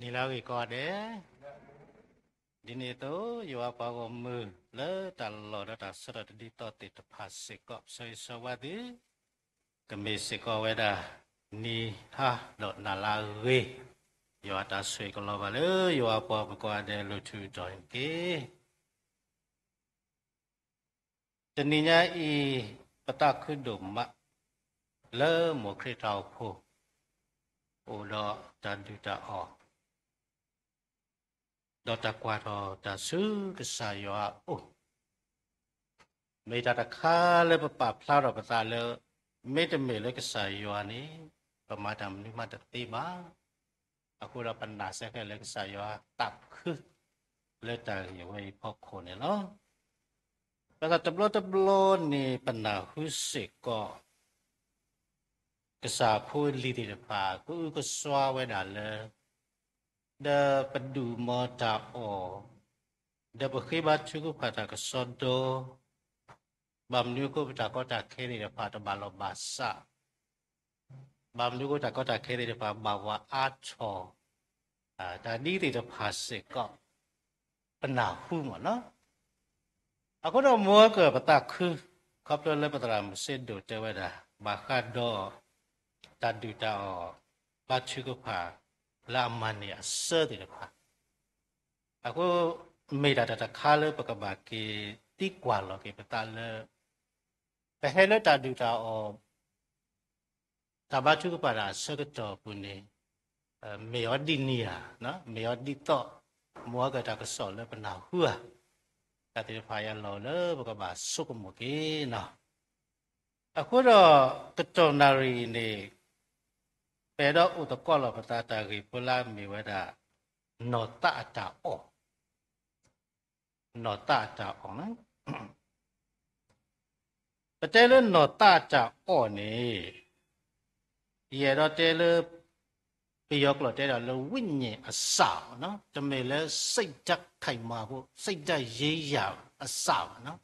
နံၤလၢအဂ့ၤကိးဂၤဒဲး, ဒ်န့ၣ်အသိး ယွၤပှၤဂီၢ်မုၢ်လၢတၢ်လီၢ်ဒီးတၢ်ဆၢကတီၢ်တဒ်သိးသ့ၣ်တဖၣ်စ့ၢ်ကီး ပဆၢဂ့ၤဆၢဝါသု, ကမ့ၢ်စ့ၢ်ကီးဝဲဒၣ် နံၤဟါဒီးနၤလၢအဂ့ၤ, ယွၤတၢ်ဆိၣ်ဂ့ၤကလီၤဘၣ်လၢယွၤပှၤဂီၢ်မုၢ်ကိးဂၤဒဲး လိၤထူးတီၤန့ၣ်တက့ၢ်. တနံၤညါအံၤ ပသးခုဒိၣ်မး လၢမိၢ်ခရံာ်တၢ်အိၣ်ဖှိၣ် အိၣ်ဒီးတၢ်ဒုၣ်တၢ်အီၣ် ဒီးတၢ်ကွၢ်ထီၣ်တၢ်ဆူကစၢ်ယွၤအအိၣ်, မ့ၢ်တၢ်တခါလၢပပာ်ဖျါထီၣ်ပသးလၢ မ့တမ့ၢ်လၢကစၢ်ယွၤန့ၣ် ပမၤတၢ်မနုၤမးတသ့ဘၣ်. အဃိဒီးပနာ်စ့ၢ်ကီးလၢကစၢ်ယွၤသးခု လၢတၢ်ဂ့ၢ်ဝဲအံၤဖီခိၣ်န့ၣ်လီၤ. ဘၣ်ဆၣ်တဘျီတဘျီန့ၣ် ပနၢ်ဟူစ့ၢ်ကီး ကစၢ်ဖိလံၤသ့ၣ်တဖၣ် ကအုကစွါဝဲဒၣ်လၢ ဒီးပဒုးမၤတၢ်အီၣ်, ဒီးပဃ့ဘါထုကဖၣ်တၢ်ကစီဒီ, ဘၣ်မနုၤအဃိ ပတၢ်ကီတၢ်ခဲသ့ၣ်တဖၣ်တဘၣ်လီၢ်ဘၣ်စး, ဘၣ်မနုၤအဃိ တၢ်ကီတၢ်ခဲသ့ၣ်တဖၣ်ဘၣ်ဝးအါထီၣ်, တၢ်ဒ်သ့ၣ်တဖၣ်စ့ၢ်ကီး ပနၢ်ဟူမ့ၢ်နီၤ. အဃိဒီးမ်ကၢၢ်ပသးခု ခီဖျိလၢပသရၣ်မုၣ်စ့ဒိၣ်တဲဝဲဒၣ် ဘၣ်ဃးဒီး တၢ်ဒုၣ်တၢ်အီၣ် ဘါထုကဖၣ် လၢအမၤန့ၢ်အဆၢသ့ၣ်တဖၣ်, အဃိ မ့ၢ်တၢ်တၢ်တခါလၢပကဘၣ်က့ၤသံကွၢ်လီၤက့ၤပသးလၢ ပဟဲလၢတၢ်ဒုၣ်တၢ်အီၣ် တၢ်ဘါထုကဖၣ်တၢ်အဆၢကတီၢ်အပူၤန့ၣ် မ့ၢ်အီၤဒ်န့ၣ်ဧါ, မ့ၢ်အီၤဒ်သိး မ်ကၢၢ်တၢ်ကစီၣ်လၢပနၢ်ဟူဧါ, တၢ်သ့ၣ်တဖၣ်အံၤအလီၢ်လၢပကဘၣ်ဆိကမိၣ်က့ၤနီၤ. အဃိဒီး ကတီၢ်နၣ်ရံၣ်အံၤန့ၣ် ပအဲၣ်ဒိးအိၣ်သကိးလီၤပသးတၢ်ဂ့ၢ်ဖိလၢအမ့ၢ်ဝဲဒၣ် နီၢ်သးအတၢ်အီၣ်, နီၢ်သးအတၢ်အီၣ် ပတဲလၢနီၢ်သးအတၢ်အီၣ်န့ၣ် ယအဲၣ်ဒိးတဲလၢ ပယီၤကျိာ်တဲဒၣ်လၢ ဝိညာဉ်အစ မ့ၢ်နီၤ, တမ့ၢ်လၢ စိတ်ဓာတ်ခိုင်မာဖို့ စိတ်ဓာတ်ရေးရာအစ မ့ၢ်နီၤ.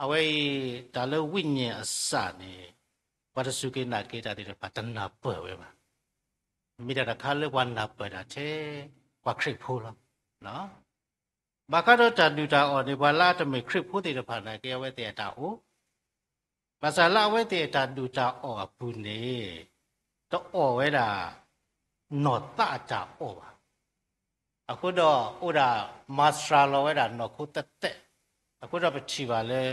အဝဲအံၤ တၢ်လၢ ဝိညာဉ်အစ န့ၣ် ပှၤတစူၢ်က့ၤနာ်က့ၤတၢ်သ့ၣ်တဖၣ်တနၢ်ပၢၢ်ဝဲဘၣ်. မ့ၢ်တၢ်တခါလၢပှၤနၢ်ပၢၢ်တၢ်ထဲ ပှၤခရံာ်ဖိလီၤ. ဘၣ်ဃးဒီးတၢ်ဒုၣ်တၢ်အီၣ်န့ၣ် ပှၤလၢအတမ့ၢ်ခရံာ်ဖိသ့ၣ်တဖၣ်နာ်က့ အဝဲသ့ၣ်အတၢ်အိၣ်, ဘၣ်ဆၣ်လၢအဝဲသ့ၣ်အတၢ်ဒုၣ်တၢ်အီၣ်အပူၤန့ၣ် တအီၣ်ဝဲဒၣ် နီၢ်သးအတၢ်အီၣ်ဘၣ်. အဃိဒီးအိၣ်ဒၣ် မၤစှၤလီၤဝဲဒၣ်နီၢ်ခိသဲးသဲး, အဃိဒီးပထံၣ်ဘၣ်လၢ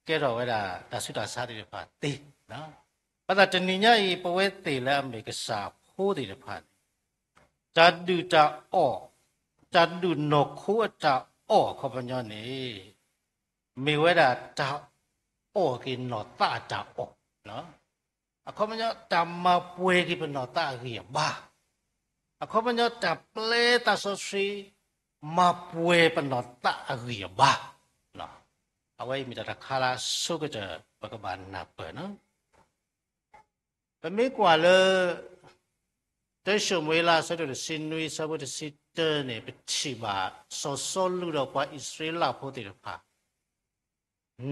ကဲထီၣ်ဝဲဒၣ်တၢ်ဆူးတၢ်ဆါသ့ၣ်တဖၣ်သ့. ဘၣ်ဆၣ်တနံၤညါအံၤ ပဝဲသ့ၣ်လၢအမ့ၢ်ကစၢ်ဖိသ့ၣ်တဖၣ်န့ၣ် တၢ်ဒုၣ်တၢ်အီၣ်, တၢ်ဒုၣ်နီၢ်ခိအတၢ်အီၣ်အခီပညီန့ၣ် မ့ၢ်ဝဲဒၣ်တၢ်အီၣ်က့ၤနီၢ်သးအတၢ်အီၣ်, အခီပညီ တၢ်မၤပှဲၤက့ၤပနီၢ်သးအဂံၢ်အဘါ, အခီပညီ တၢ်ပျဲသးစီဆှံ မၤပှဲၤပနီၢ်သးအဂံၢ်အဘါ. အဝဲအံၤမ့ၢ်တၢ်တခါလၢအဆိကတၢၢ် ပကဘၣ်နၢ်ပၢၢ်နီၤ. ပမ့ၢ်ကွၢ်လၢ တၢၡမူၤအ့လးအဆၢဒိၣ်တဆံနွံ အဆၢဖိတဆံတၢန့ၣ် ပထံၣ်ဘၣ် စီၤစီလူးဒီးပှၤအံၣ်စရ့လးဖိသ့ၣ်တဖၣ်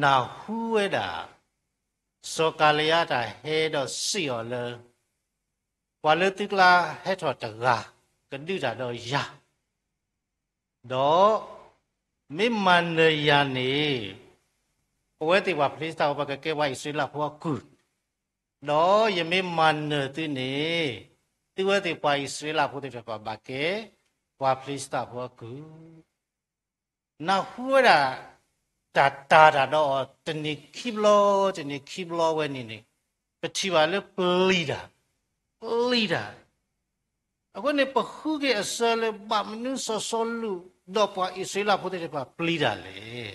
နၢ်ဟူဝဲဒၣ် စီၤကၤလံယါတၢ်ဟဲဒီးစံးအီၤလၢ ပှၤလၢသုကျါဟဲထီၣ်တဂၤ ကဒုးတၢ်ဒီးယၤ ဒီး မ့ၢ်မၤနၢၤယၤန့ၣ် ပဝဲသ့ၣ်ပှၤဖလံၡသးဖိ ပကကဲပှၤအံၣ်စရ့လးဖိအကုၢ်, ဒီးယမ့ၢ်မၤနၢၤသုန့ၣ် သုဝဲသ့ၣ်ပှၤအံၣ်စရ့လးဖိသ့ၣ်တဖၣ်ဘၣ်ကဲ ပှၤဖလံၡသးဖိအကုၢ်. နၢ်ဟူဝဲဒၣ် တၢ်တာ်တၢ်ဒီးအီၤ တနံၤခံဘျီ တနံၤခံဘျီဝဲန့ၣ်န့ၣ် ပထံၣ်ဘၣ်လၢပျံၤတၢ်, ပျံၤတၢ်. အဃိန့ၣ် ပဃုက့ၤအဆၢလၢ ဘၣ်မနုၤစီၤစီလူး ဒီးပှၤအံၣ်စရ့လးဖိသ့ၣ်တဖၣ်ပျံၤတၢ်လဲၣ်.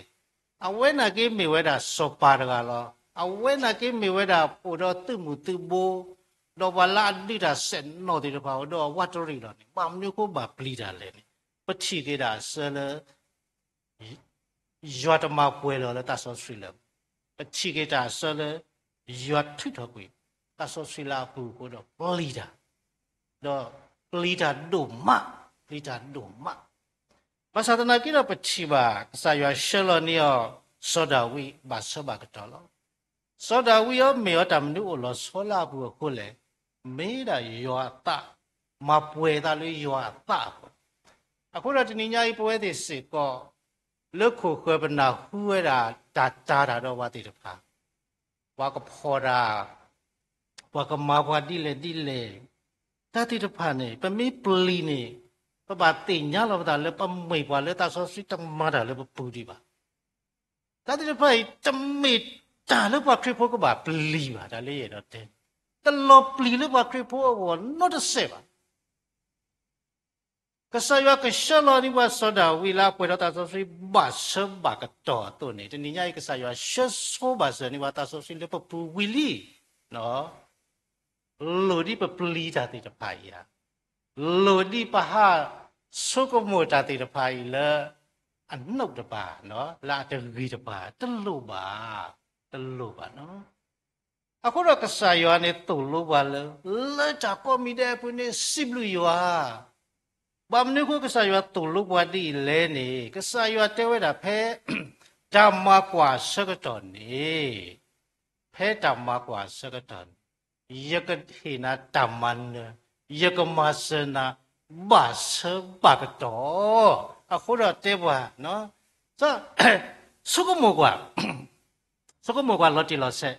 အဝဲနာ်က့မ့ၢ်ဝဲဒၣ်စီၤပၤတဂၤလီၤ. အဝဲနာ်က့မ့ၢ်ဝဲဒၣ်အိၣ်ဒီးသုးမုၢ်သုးဘိ ဒီးပှၤလၢအဒုးတၢ်စဲးနီၣ်သ့ၣ်တဖၣ် အိၣ်ဒီးအဝးတရံးလီၤန့ၣ် ဘၣ်မနုၤအဃိဘၣ်ပျံၤတၢ်လဲၣ်န့ၣ် ပထံၣ်က့ၤတၢ်အဆၢလၢ ယွၤတမၤပှဲၤလီၤလၢသးစီဆှံလၢၤ. ပထံၣ်က့ၤတၢ်အဆၢလၢ ယွၤထုးထီၣ်ကွံာ် သးစီဆှံလၢအပူၤအဃိဒီးပျံၤတၢ်, ဒီးပျံၤတၢ်ဒိၣ်မး, ပျံၤတၢ်ဒိၣ်မး. ဘၣ်ဆၣ်သနာ်က့ဒီးပထံၣ်ဘၣ် ကစၢ်ယွၤဆှၢလီၤန့ၢ်အီၤ စီၤဒၤဝံးဘၣ်ဆၢဘၣ်ကတီၢ်လီၤ. စီၤဒၤဝံးအံၤမ့ၢ်အီၤတၢ်မနုၤအိၣ်လီၤဆီလၢအပူၤအဃိလဲၣ်, မ့ၢ်ဒၣ်ယွၤအသး မၤပှဲၤသးလၢယွၤအသးအဃိ, အဃိဒီးတနံၤညါအံၤ ပဝဲသ့ၣ်စ့ၢ်ကီး လၢခိၣ်ဃၢၤပနၢ်ဟူဝဲဒၣ် တၢ်တာ်တၢ်ဒီးပှၤသ့ၣ်တဖၣ်, ပှၤကဖီၣ်တၢ်, ပှၤကမၤပှၤဒ်လဲၣ်ဒ်လဲၣ်, တၢ်သ့ၣ်တဖၣ်န့ၣ် ပမ့ၢ်ပျံၤန့ၣ် ပဘၣ်သ့ၣ်ညါလီၤပသးလၢပမ့ၢ်ပှၤလၢသးစီဆှံတမၤတၢ်လၢပပူၤဒံးဘၣ်. တၢ်သ့ၣ်တဖၣ်အံၤ တမ့ၢ်တၢ်လၢပှၤခရံာ်ဖိကဘၣ်ပျံၤဘၣ်, တၢ်လၢယအဲၣ်ဒိးတဲ, တလီၤပျံၤလၢပှၤခရံာ်ဖိအဂီၢ်နီတစဲးဘၣ်. ကစၢ်ယွၤကဆှၢလီၤန့ၢ်ပှၤစီၤဒၤဝံးလၢအပှဲၤဒီးသးစီဆှံဘၣ်ဆၢဘၣ်ကတီၢ်အသိးန့ၣ်, တနံၤညါအံၤ ကစၢ်ယွၤဆှၢဆိဘၣ်စၢၤန့ၢ်ပှၤသးစီဆှံလၢပပူၤဝံၤလံ. လိၣ်ဒ်ပပျံၤတၢ်သ့ၣ်တဖၣ်အံၤဧါ, လိၣ်ဒ်ပဟးဆိကမိၣ်တၢ်သ့ၣ်တဖၣ်အံၤလၢ အနိၣ်တပၤ, လၢအတဂ့ၤတပၤ, တလိၣ်ဘၣ်, တလိၣ်ဘၣ်နီၤ. အဃိဒီးကစၢ်ယွၤန့ၣ်သိၣ်လိပှၤလၢ လၢတၢ်ကိးမံၤဒဲးအပူၤန့ၣ် စံးဘျုးယွၤ. ဘၣ်မနုၤအဃိကစၢ်ယွၤသိၣ်လိပှၤဒ်အံၤလဲၣ်န့ၣ်, ကစၢ်ယွၤတဲဝဲဒၣ်ဖဲ တၢ်မၤကွၢ်ဆၢကတီၢ်န့ၣ်, ဖဲတၢ်မၤကွၢ်ဆၢကတီၢ်န့ၣ်, ယကဟ့ၣ်နၤတၢ်မၤနၢၤ, ယကမၤစၢၤနၤ ဘၣ်ဆၢဘၣ်ကတီၢ်. အဃိဒီးတဲပှၤ, ဆိကမိၣ်ကွၢ်, ဆိကမိၣ်ကွၢ်လီၤတံၢ်လီၤဆဲး,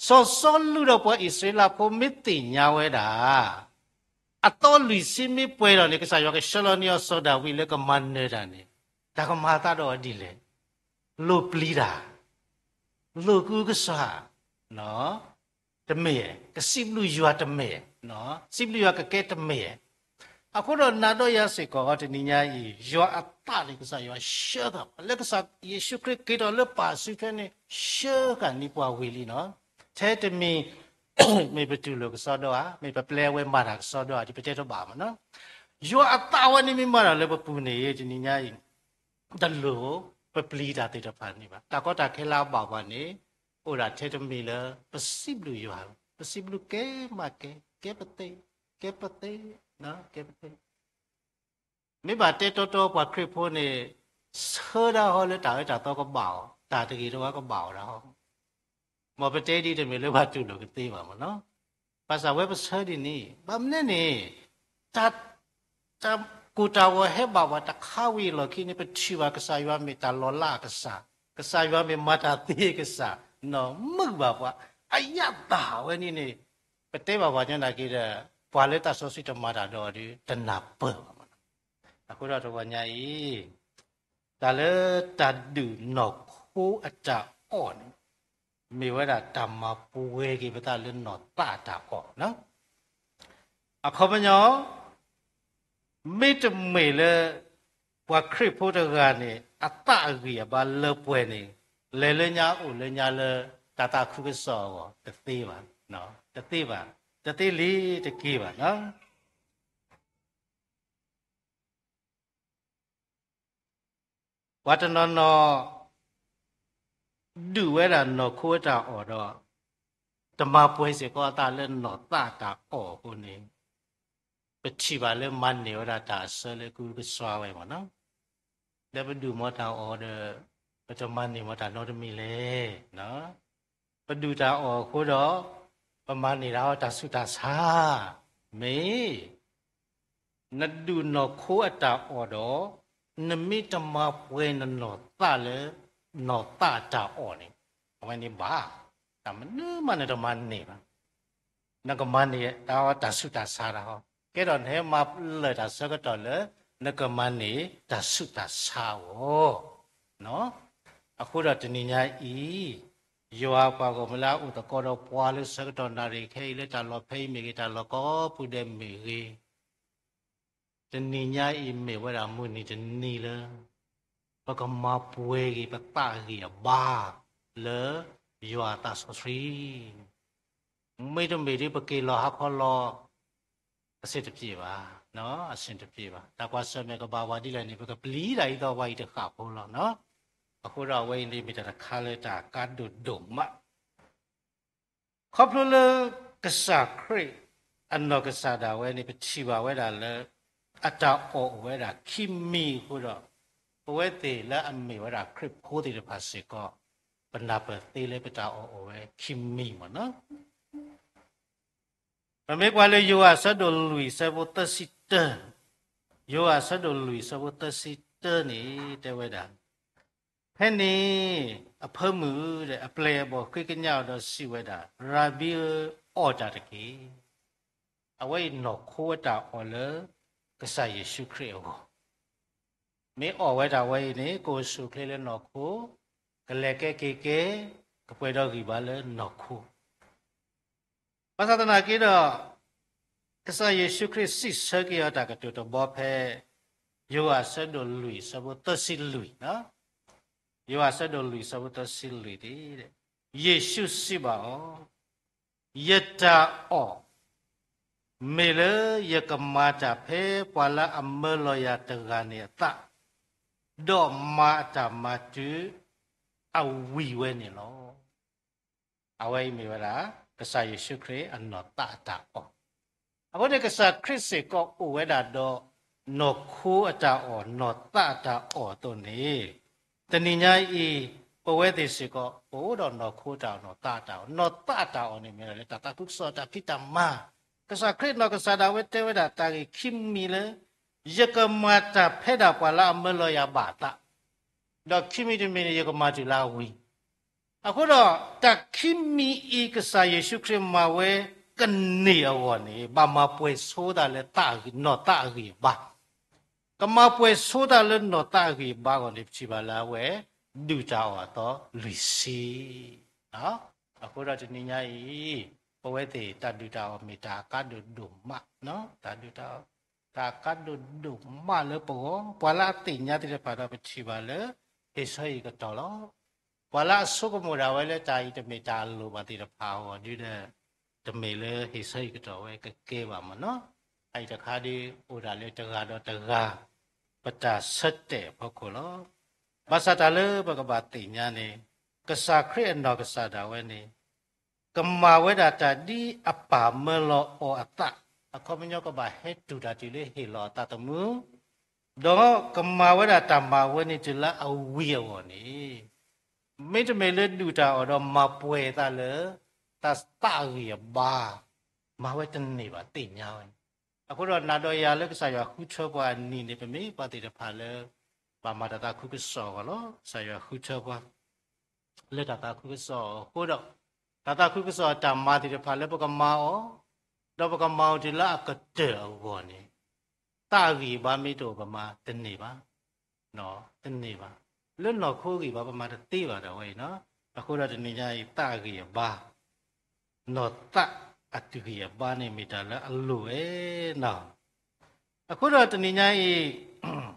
စီၤစီလူးဒီးပှၤအံၣ်စရ့လးဖိမ့ၢ်သ့ၣ်ညါဝဲဒၣ် အသီလွံၢ်ဆံမ့ၢ်ပှဲၤဒီးန့ၣ် ကစၢ်ယွၤကဆှၢလီၤန့ၢ်အီၤစီၤဒၤဝံးလၢကမၤနၢၤတၢ်န့ၣ်, တၢ်ကမၤအသးဒီးအီၤဒ်လဲၣ်. လိၣ်ပျံၤတၢ်, လိၣ်ကအုကစွါ, တမ့ၢ်, ကစံးဘျုးယွၤတမ့ၢ်, စံးဘျုးယွၤကကဲတမ့ၢ်. အဃိဒီးနၤဒီးယၤစ့ၢ်ကီးတနံၤညါအံၤ ယွၤအသးန့ၣ် ကစၢ်ယွၤဆှၢဃာ်ပှၤ လၢကစၢ်ယ့ၣ်ၡူးခရံာ်က့ၤထီၣ်လၢပၢ်စုထွဲန့ၣ် ဆှၢဃာ်န့ၢ်ပှၤဝံၤလံနီၤ. ထဲတမံၤ မ့ၢ်ပတူၢ်လိာ်ကစီဒီဧါ, မ့ၢ်ပပျဲဝဲမၤတၢ်ကစီဒီဧါ, ဒ်ပတဲတဘၣ်မးနီၤ. ယွၤအသးဝဲန့ၣ်မ့ၢ်မၤတၢ်လၢပပူၤန့ၣ် တနံၤညါအံၤ တလိၣ်ပပျံၤတၢ်သ့ၣ်တဖၣ်န့ၣ်ဘၣ်. တၢ်ကီတၢ်ခဲလၢအဘၣ်ပှၤန့ၣ် အိၣ်ဒၣ်ထဲတမံၤလၢ ပစံးဘျုးယွၤလီၤ. ပစံးဘျုးကဲမးကဲ, ကဲပသ့, ကဲပသ့, ကဲပသ့. မ့ၢ်ဘၣ်တဲတီတီပှၤခရံာ်ဖိန့ၣ် ဆၢဒၣ်ဟီလၢတၢ်အၢတၢ်သီကဘၣ်အီၤ, တၢ်တဂ့ၤတဝါကဘၣ်အီၤဒၣ်ဟီ. မ်ပတဲဒ်တမ့ၢ်လၢပှၤတူၢ်လိာ်ကသ့ဘၣ်မးနီၤ. ဘၣ်ဆၣ်ဝဲပဆၢဒ်န့ၣ် ဘၣ်မနုၤန့ၣ် တၢ် တၢ်ကိၢ်တၢ်ဂီၤဟဲဘၣ်ပှၤတခါဝံၤအလီၢ်ခံန့ၣ် ပထံၣ်ဘၣ်ကစၢ်ယွၤမ့ၢ်တၢ်လီၤလးအကစၢ်, ကစၢ်ယွၤမ့ၢ်မၤတၢ်သ့အကစၢ်, နီၢ်မုာ်ဘၣ်ပှၤ, အယၣ်တၢ်ဝဲန့ၣ်န့ၣ် ပတဲဘၣ်ပှၤကညီနာ်က့ဒီး ပှၤလၢသးစီဆှံတမၤတၢ်ဒီးအီၤဒီး တနၢ်ပၢၢ်ဘၣ်မးနီၤ. အဃိဒီးတဂီၤညါအံၤ တၢ်လၢတၢ်ဒုးနီၢ်ခိအတၢ်အီၣ်န့ၣ် မ့ၢ်ဝဲဒၣ်တၢ်မၤပှဲၤက့ၤပသးလၢနီၢ်သးတၢ်အီၣ်နီၤ. အခီပညီ မ့တမ့ၢ်လၢ ပှၤခရံာ်ဖိတဂၤန့ၣ် အသးအဂံၢ်အဘါလၢပှဲၤန့ၣ် လဲၤလၢညါအိၣ်လၢညါလၢ တၢ်သးခုကစီၣ်အဂီၢ် တသ့ဘၣ်, တသ့ဘၣ်, တသ့လံတက့ၢ်ဘၣ်နီၤ. ပှၤတနီၤနီၤ ဒုးဝဲဒၣ်နီၢ်ခိအတၢ်အီၣ်ဒီး တမၤပှဲၤစ့ၢ်ကီးအသးလၢနီၢ်သးတၢ်အီၣ်အဃိန့ၣ် ပထံၣ်ဘၣ်လၢမၤန့ၢ်ဝဲဒၣ်တၢ်အဆၢလၢကအုကစွါဝဲမးနီၤ. လၢပဒုးမၤတၢ်အီၣ်ဒီး ပတမၤန့ၢ်မၤတၢ်နီတမံၤလဲၣ်. ပဒုးတၢ်အီၣ်အဃိဒီး ပမၤန့ၢ်ဒၣ်အီၤတၢ်ဆူးတၢ်ဆါ, မ့ၢ် နဒုးနီၢ်ခိအတၢ်အီၣ်ဒီး နမ့ၢ်တမၤပှဲၤနနီၢ်သးလၢ နီၢ်သးတၢ်အီၣ်န့ၣ် အဝဲန့ၣ်ဘၣ်, တၢ်မနုၤမးနတမၤန့ၢ်ဘၣ်. နကမၤန့ၢ်ဒၣ်အီၤတၢ်ဆူးတၢ်ဆါတၢ်ဟီ, ကဲဒီးနဟဲမၤလၢာ်တၢ်ဆၢကတီၢ်လၢ နကမၤန့ၢ်တၢ်ဆူးတၢ်ဆါအဂီၢ်. အဃိဒီးတနံၤညါအံၤ ယွၤပှၤဂီၢ်မုၢ်လၢအအိၣ်သကိးဒီးပှၤလၢဆၢကတီၢ်နၣ်ရံၣ်ခဲအံၤ လၢတၢ်လီၢ်ဖဲအံၤမ့ၢ်ဂ့ၤ တၢ်လီၢ်ကိးပူၤဒဲးမ့ၢ်ဂ့ၤ, တနံၤညါအံၤမ့ၢ်ဝဲဒၣ်မုၢ်နံၤတနံၤလၢ ပကမၤပှဲၤက့ၤပသးဂံၢ်အဘါ လၢယွၤအသးစီဆှံ မ့တမ့ၢ်ဒ်ပက့ၤလီၤဟါခီလီၤ အဆင်တပြေဘၣ်, အဆင်တပြေဘၣ်. တၢ်ကွၢ်ဆၢၣ်မဲာ်ကဘၣ်ဝဲဒ်လဲၣ်န့ၣ် ပကပျံၤဒၣ်ဒ်သိးပှၤအံၤတဃၣ်ဖိလီၤ. အဃိဒီးအဝဲအံၤန့ၣ်မ့ၢ်တၢ်တခါလၢတၢ်ကါဒိၣ်ဒိၣ်မး ခီဖျိလၢကစၢ်ခရံာ်အနီၢ်ကစၢ်ဒၣ်ဝဲန့ၣ် ပထံၣ်ဘၣ်ဝဲဒၣ်လၢ အတၢ်အီၣ်အိၣ်ဝဲဒၣ်ခံမံၤအဃိဒီး ပဝဲသ့ၣ်လၢအမ့ၢ်ဝဲဒၣ်ခရံာ်ဖိသ့ၣ်တဖၣ်စ့ၢ်ကီး ပနၢ်ပၢၢ်သ့လၢပတၢ်အီၣ်အိၣ်ဝဲခံမံၤမးနီၤ. ပမ့ၢ်ကွၢ်လၢယိၤဟၣ်အဆၢဒိၣ်လွံၢ်အဆၢဖိသၢဆံတၢ, ယိၤဟၣ်အဆၢဒိၣ်လွံၢ်အဆၢဖိသၢဆံတၢန့ၣ် တဲဝဲဒၣ်, ဖဲန့ၣ် အဖၢမုၢ်ဒီး အပျဲၢ်အဘီၣ်ဃ့ကညးအီၤဒီးစံးဝဲဒၣ်, ရၤဘံဧၢ, အီၣ်တၢ်တက့ၢ်. အဝဲအံၤနီၢ်ခိအတၢ်အီၣ်လၢ ကစၢ်ယ့ၣ်ၡူးခရံာ်အဂီၢ် မ့ၢ်အီၣ်ဝဲဒၣ်ဝဲအံၤန့ၣ် ကအိၣ်ဆူၣ်အိၣ်ချ့လၢနီၢ်ခိ, ကလဲၤကဲက့ၤကဲ, ကပှဲၤဒီးဂံၢ်ဘါလၢနီၢ်ခိ. ဘၣ်ဆၣ်သနာ်က့ဒီး ကစၢ်ယ့ၣ်ၡူးခရံာ်စံးဆၢက့ၤအီၤတၢ်ကတိၤတဘီဖဲ ယိၤဟၣ်အဆၢဒိၣ်လွံၢ်အဆၢဖိသၢဆံလွံၢ်, ယိၤဟၣ်အဆၢဒိၣ်လွံၢ်အဆၢဖိသၢဆံလွံၢ်န့ၣ်, ယ့ၣ်ၡူးစံးဘၣ်အီၤ, ယတၢ်အီၣ် မ့ၢ်လၢယကမၤတၢ်ဖဲပှၤလၢအမၢလီၤယၤတဂၤန့ၣ်အသး, ဒီးမၤအတၢ်မၤတုၤအဝံၤဝဲန့ၣ်လီၤ. အဝဲအံၤမ့ၢ်ဝဲဒၣ် ကစၢ်ယ့ၣ်ၡူးခရံာ်အနီၢ်သးအတၢ်အီၣ်. အဃိန့ၣ် ကစၢ်ခရံာ်စ့ၢ်ကီးအိၣ်ဝဲဒၣ်ဒီး နီၢ်ခိအတၢ်အီၣ် နီၢ်သးအတၢ်အီၣ်အသိးန့ၣ်, တနံၤညါအံၤ ပဝဲသ့ၣ်စ့ၢ်ကီး ပအိၣ်ဒီးနီၢ်ခိအတၢ်အီၣ် နီၢ်သးအတၢ်အီၣ်, နီၢ်သးအတၢ်အီၣ်န့ၣ်မ့ၢ်ဒၣ်လၢတၢ်သးခုကစီၣ်တၢ်ဖံးတၢ်မၤ, ကစၢ်ခရံာ်နီၢ်ကစၢ်ဒၣ်ဝဲတဲဝဲဒၣ်တၢ်ဂ့ၢ်ခံမံၤလၢ ယကမၤတၢ်ဖဲဒၣ်ပှၤလၢအမၢလီၤယၤဘၣ်အသး, ဒီးခံမံၤတမံၤန့ၣ် ယကမၤတုၤလၢအဝံၤ. အဃိဒီး တၢ်ခံမံၤအံၤ ကစၢ်ယ့ၣ်ၡူးခရံာ်မၤဝဲကန့ၢ်အဂီၢ်န့ၣ် ဘၣ်မၤပှဲၤဆိတၢ်လၢနီၢ်သးအဂံၢ်အဘါ. ကမၤပှဲၤဆိတၢ်လၢနီၢ်သးအဂံၢ်အဘါအဂီၢ်န့ၣ် ပထံၣ်ဘၣ်လၢအဝဲ ဒုၣ်တၢ်အီၣ်အသီလွံၢ်ဆံ. အဃိဒီးတနံၤညါအံၤ ပဝဲသ့ၣ်တၢ်ဒုၣ်တၢ်အီၣ်မ့ၢ်တၢ်အကါဒိၣ်ဒိၣ်မး, တၢ်ဒုၣ်တၢ်အီၣ် တၢ်အကါဒိၣ်ဒိၣ်မးလၢပဂီၢ်, ပှၤလၢအသ့ၣ်ညါသ့ၣ်တဖၣ်ဒီးပထံၣ်ဘၣ်လၢ ဟ့ၣ်ဆၢဟ့ၣ်ကတီၢ်လီၤ. ပှၤလၢအဆိကမိၣ်ဒၣ်ဝဲလၢတၢ်အံၤတမ့ၢ်တၢ်အလိၣ်ဘၣ်သ့ၣ်တဖၣ်အဂီၢ်ဒုဒီး တမ့ၢ်လၢဟ့ၣ်ဆၢဟ့ၣ်ကတီၢ်ဝဲကကဲဘၣ်မ့ၢ်နီၤ. အအံၤတခါဒု အိၣ်ဒၣ်လၢတဂၤဒီးတဂၤ ပတၢ်ဆၢတဲာ်အဖီခိၣ်လီၤ. ဘၣ်ဆၣ်တၢ်လၢပကဘၣ်သ့ၣ်ညါန့ၣ် ကစၢ်ခရံာ်အနီၢ်ကစၢ်ဒၣ်ဝဲန့ၣ် ကမၤဝဲဒၣ်တၢ်ဒ်အပၢ်မၢလီၤအီၤအသး, အခီပညီကဘၣ်ဟဲတူၢ်တၢ်တုၤလၢဟ့ၣ်လီၤအသးသမူ, ဒီးကမၤဝဲဒၣ်တၢ်မၤဝဲန့ၣ်တုၤလၢအဝံၤအဂီၢ်န့ၣ်, မ့တမ့ၢ်လၢဒုၣ်တၢ်အီၣ်ဒီးမၤပှဲၤအသးလၢ တၢ်သးအဂံၢ်အဘါ, မၤဝဲတန့ၢ်ဘၣ်သ့ၣ်ညါဝဲန့ၣ်. အဃိဒီးနၤဒီးယၤလၢကစၢ်ယွၤဃုထၢပှၤအနံၤန့ၣ် ပမ့ၢ်ပှၤသ့ၣ်တဖၣ်လၢ ဘၣ်မၤတၢ်သးခုကစီၣ်အဂီၢ်လီၤ. ကစၢ်ယွၤဃုထၢပှၤ လၢတၢ်သးခုကစီၣ်အဃိဒီး, တၢ်သးခုကစီၣ်အတၢ်မၤသ့ၣ်တဖၣ်လၢပကမၤအီၤ, ဒီးပကမၤအီၤတုၤလၢအကတၢၢ်အဂီၢ်န့ၣ်, သးအဂံၢ်အဘါမ့ၢ်တအိၣ်ပမၤတန့ၢ်ဘၣ်, တန့ၢ်ဘၣ်. လၢနီၢ်ခိအဂံၢ်ဘါပမၤတသ့ဘၣ်ဒၣ်ဝဲအံၤနီၤ. အဃိဒီးတနံၤညါအံၤသးအဂံၢ်အဘါ, နီၢ်သးအဂံၢ်အဘါန့ၣ်မ့ၢ်တၢ်လၢအလိၣ်ဝဲနီၤ. အဃိဒီးတနံၤညါအံၤ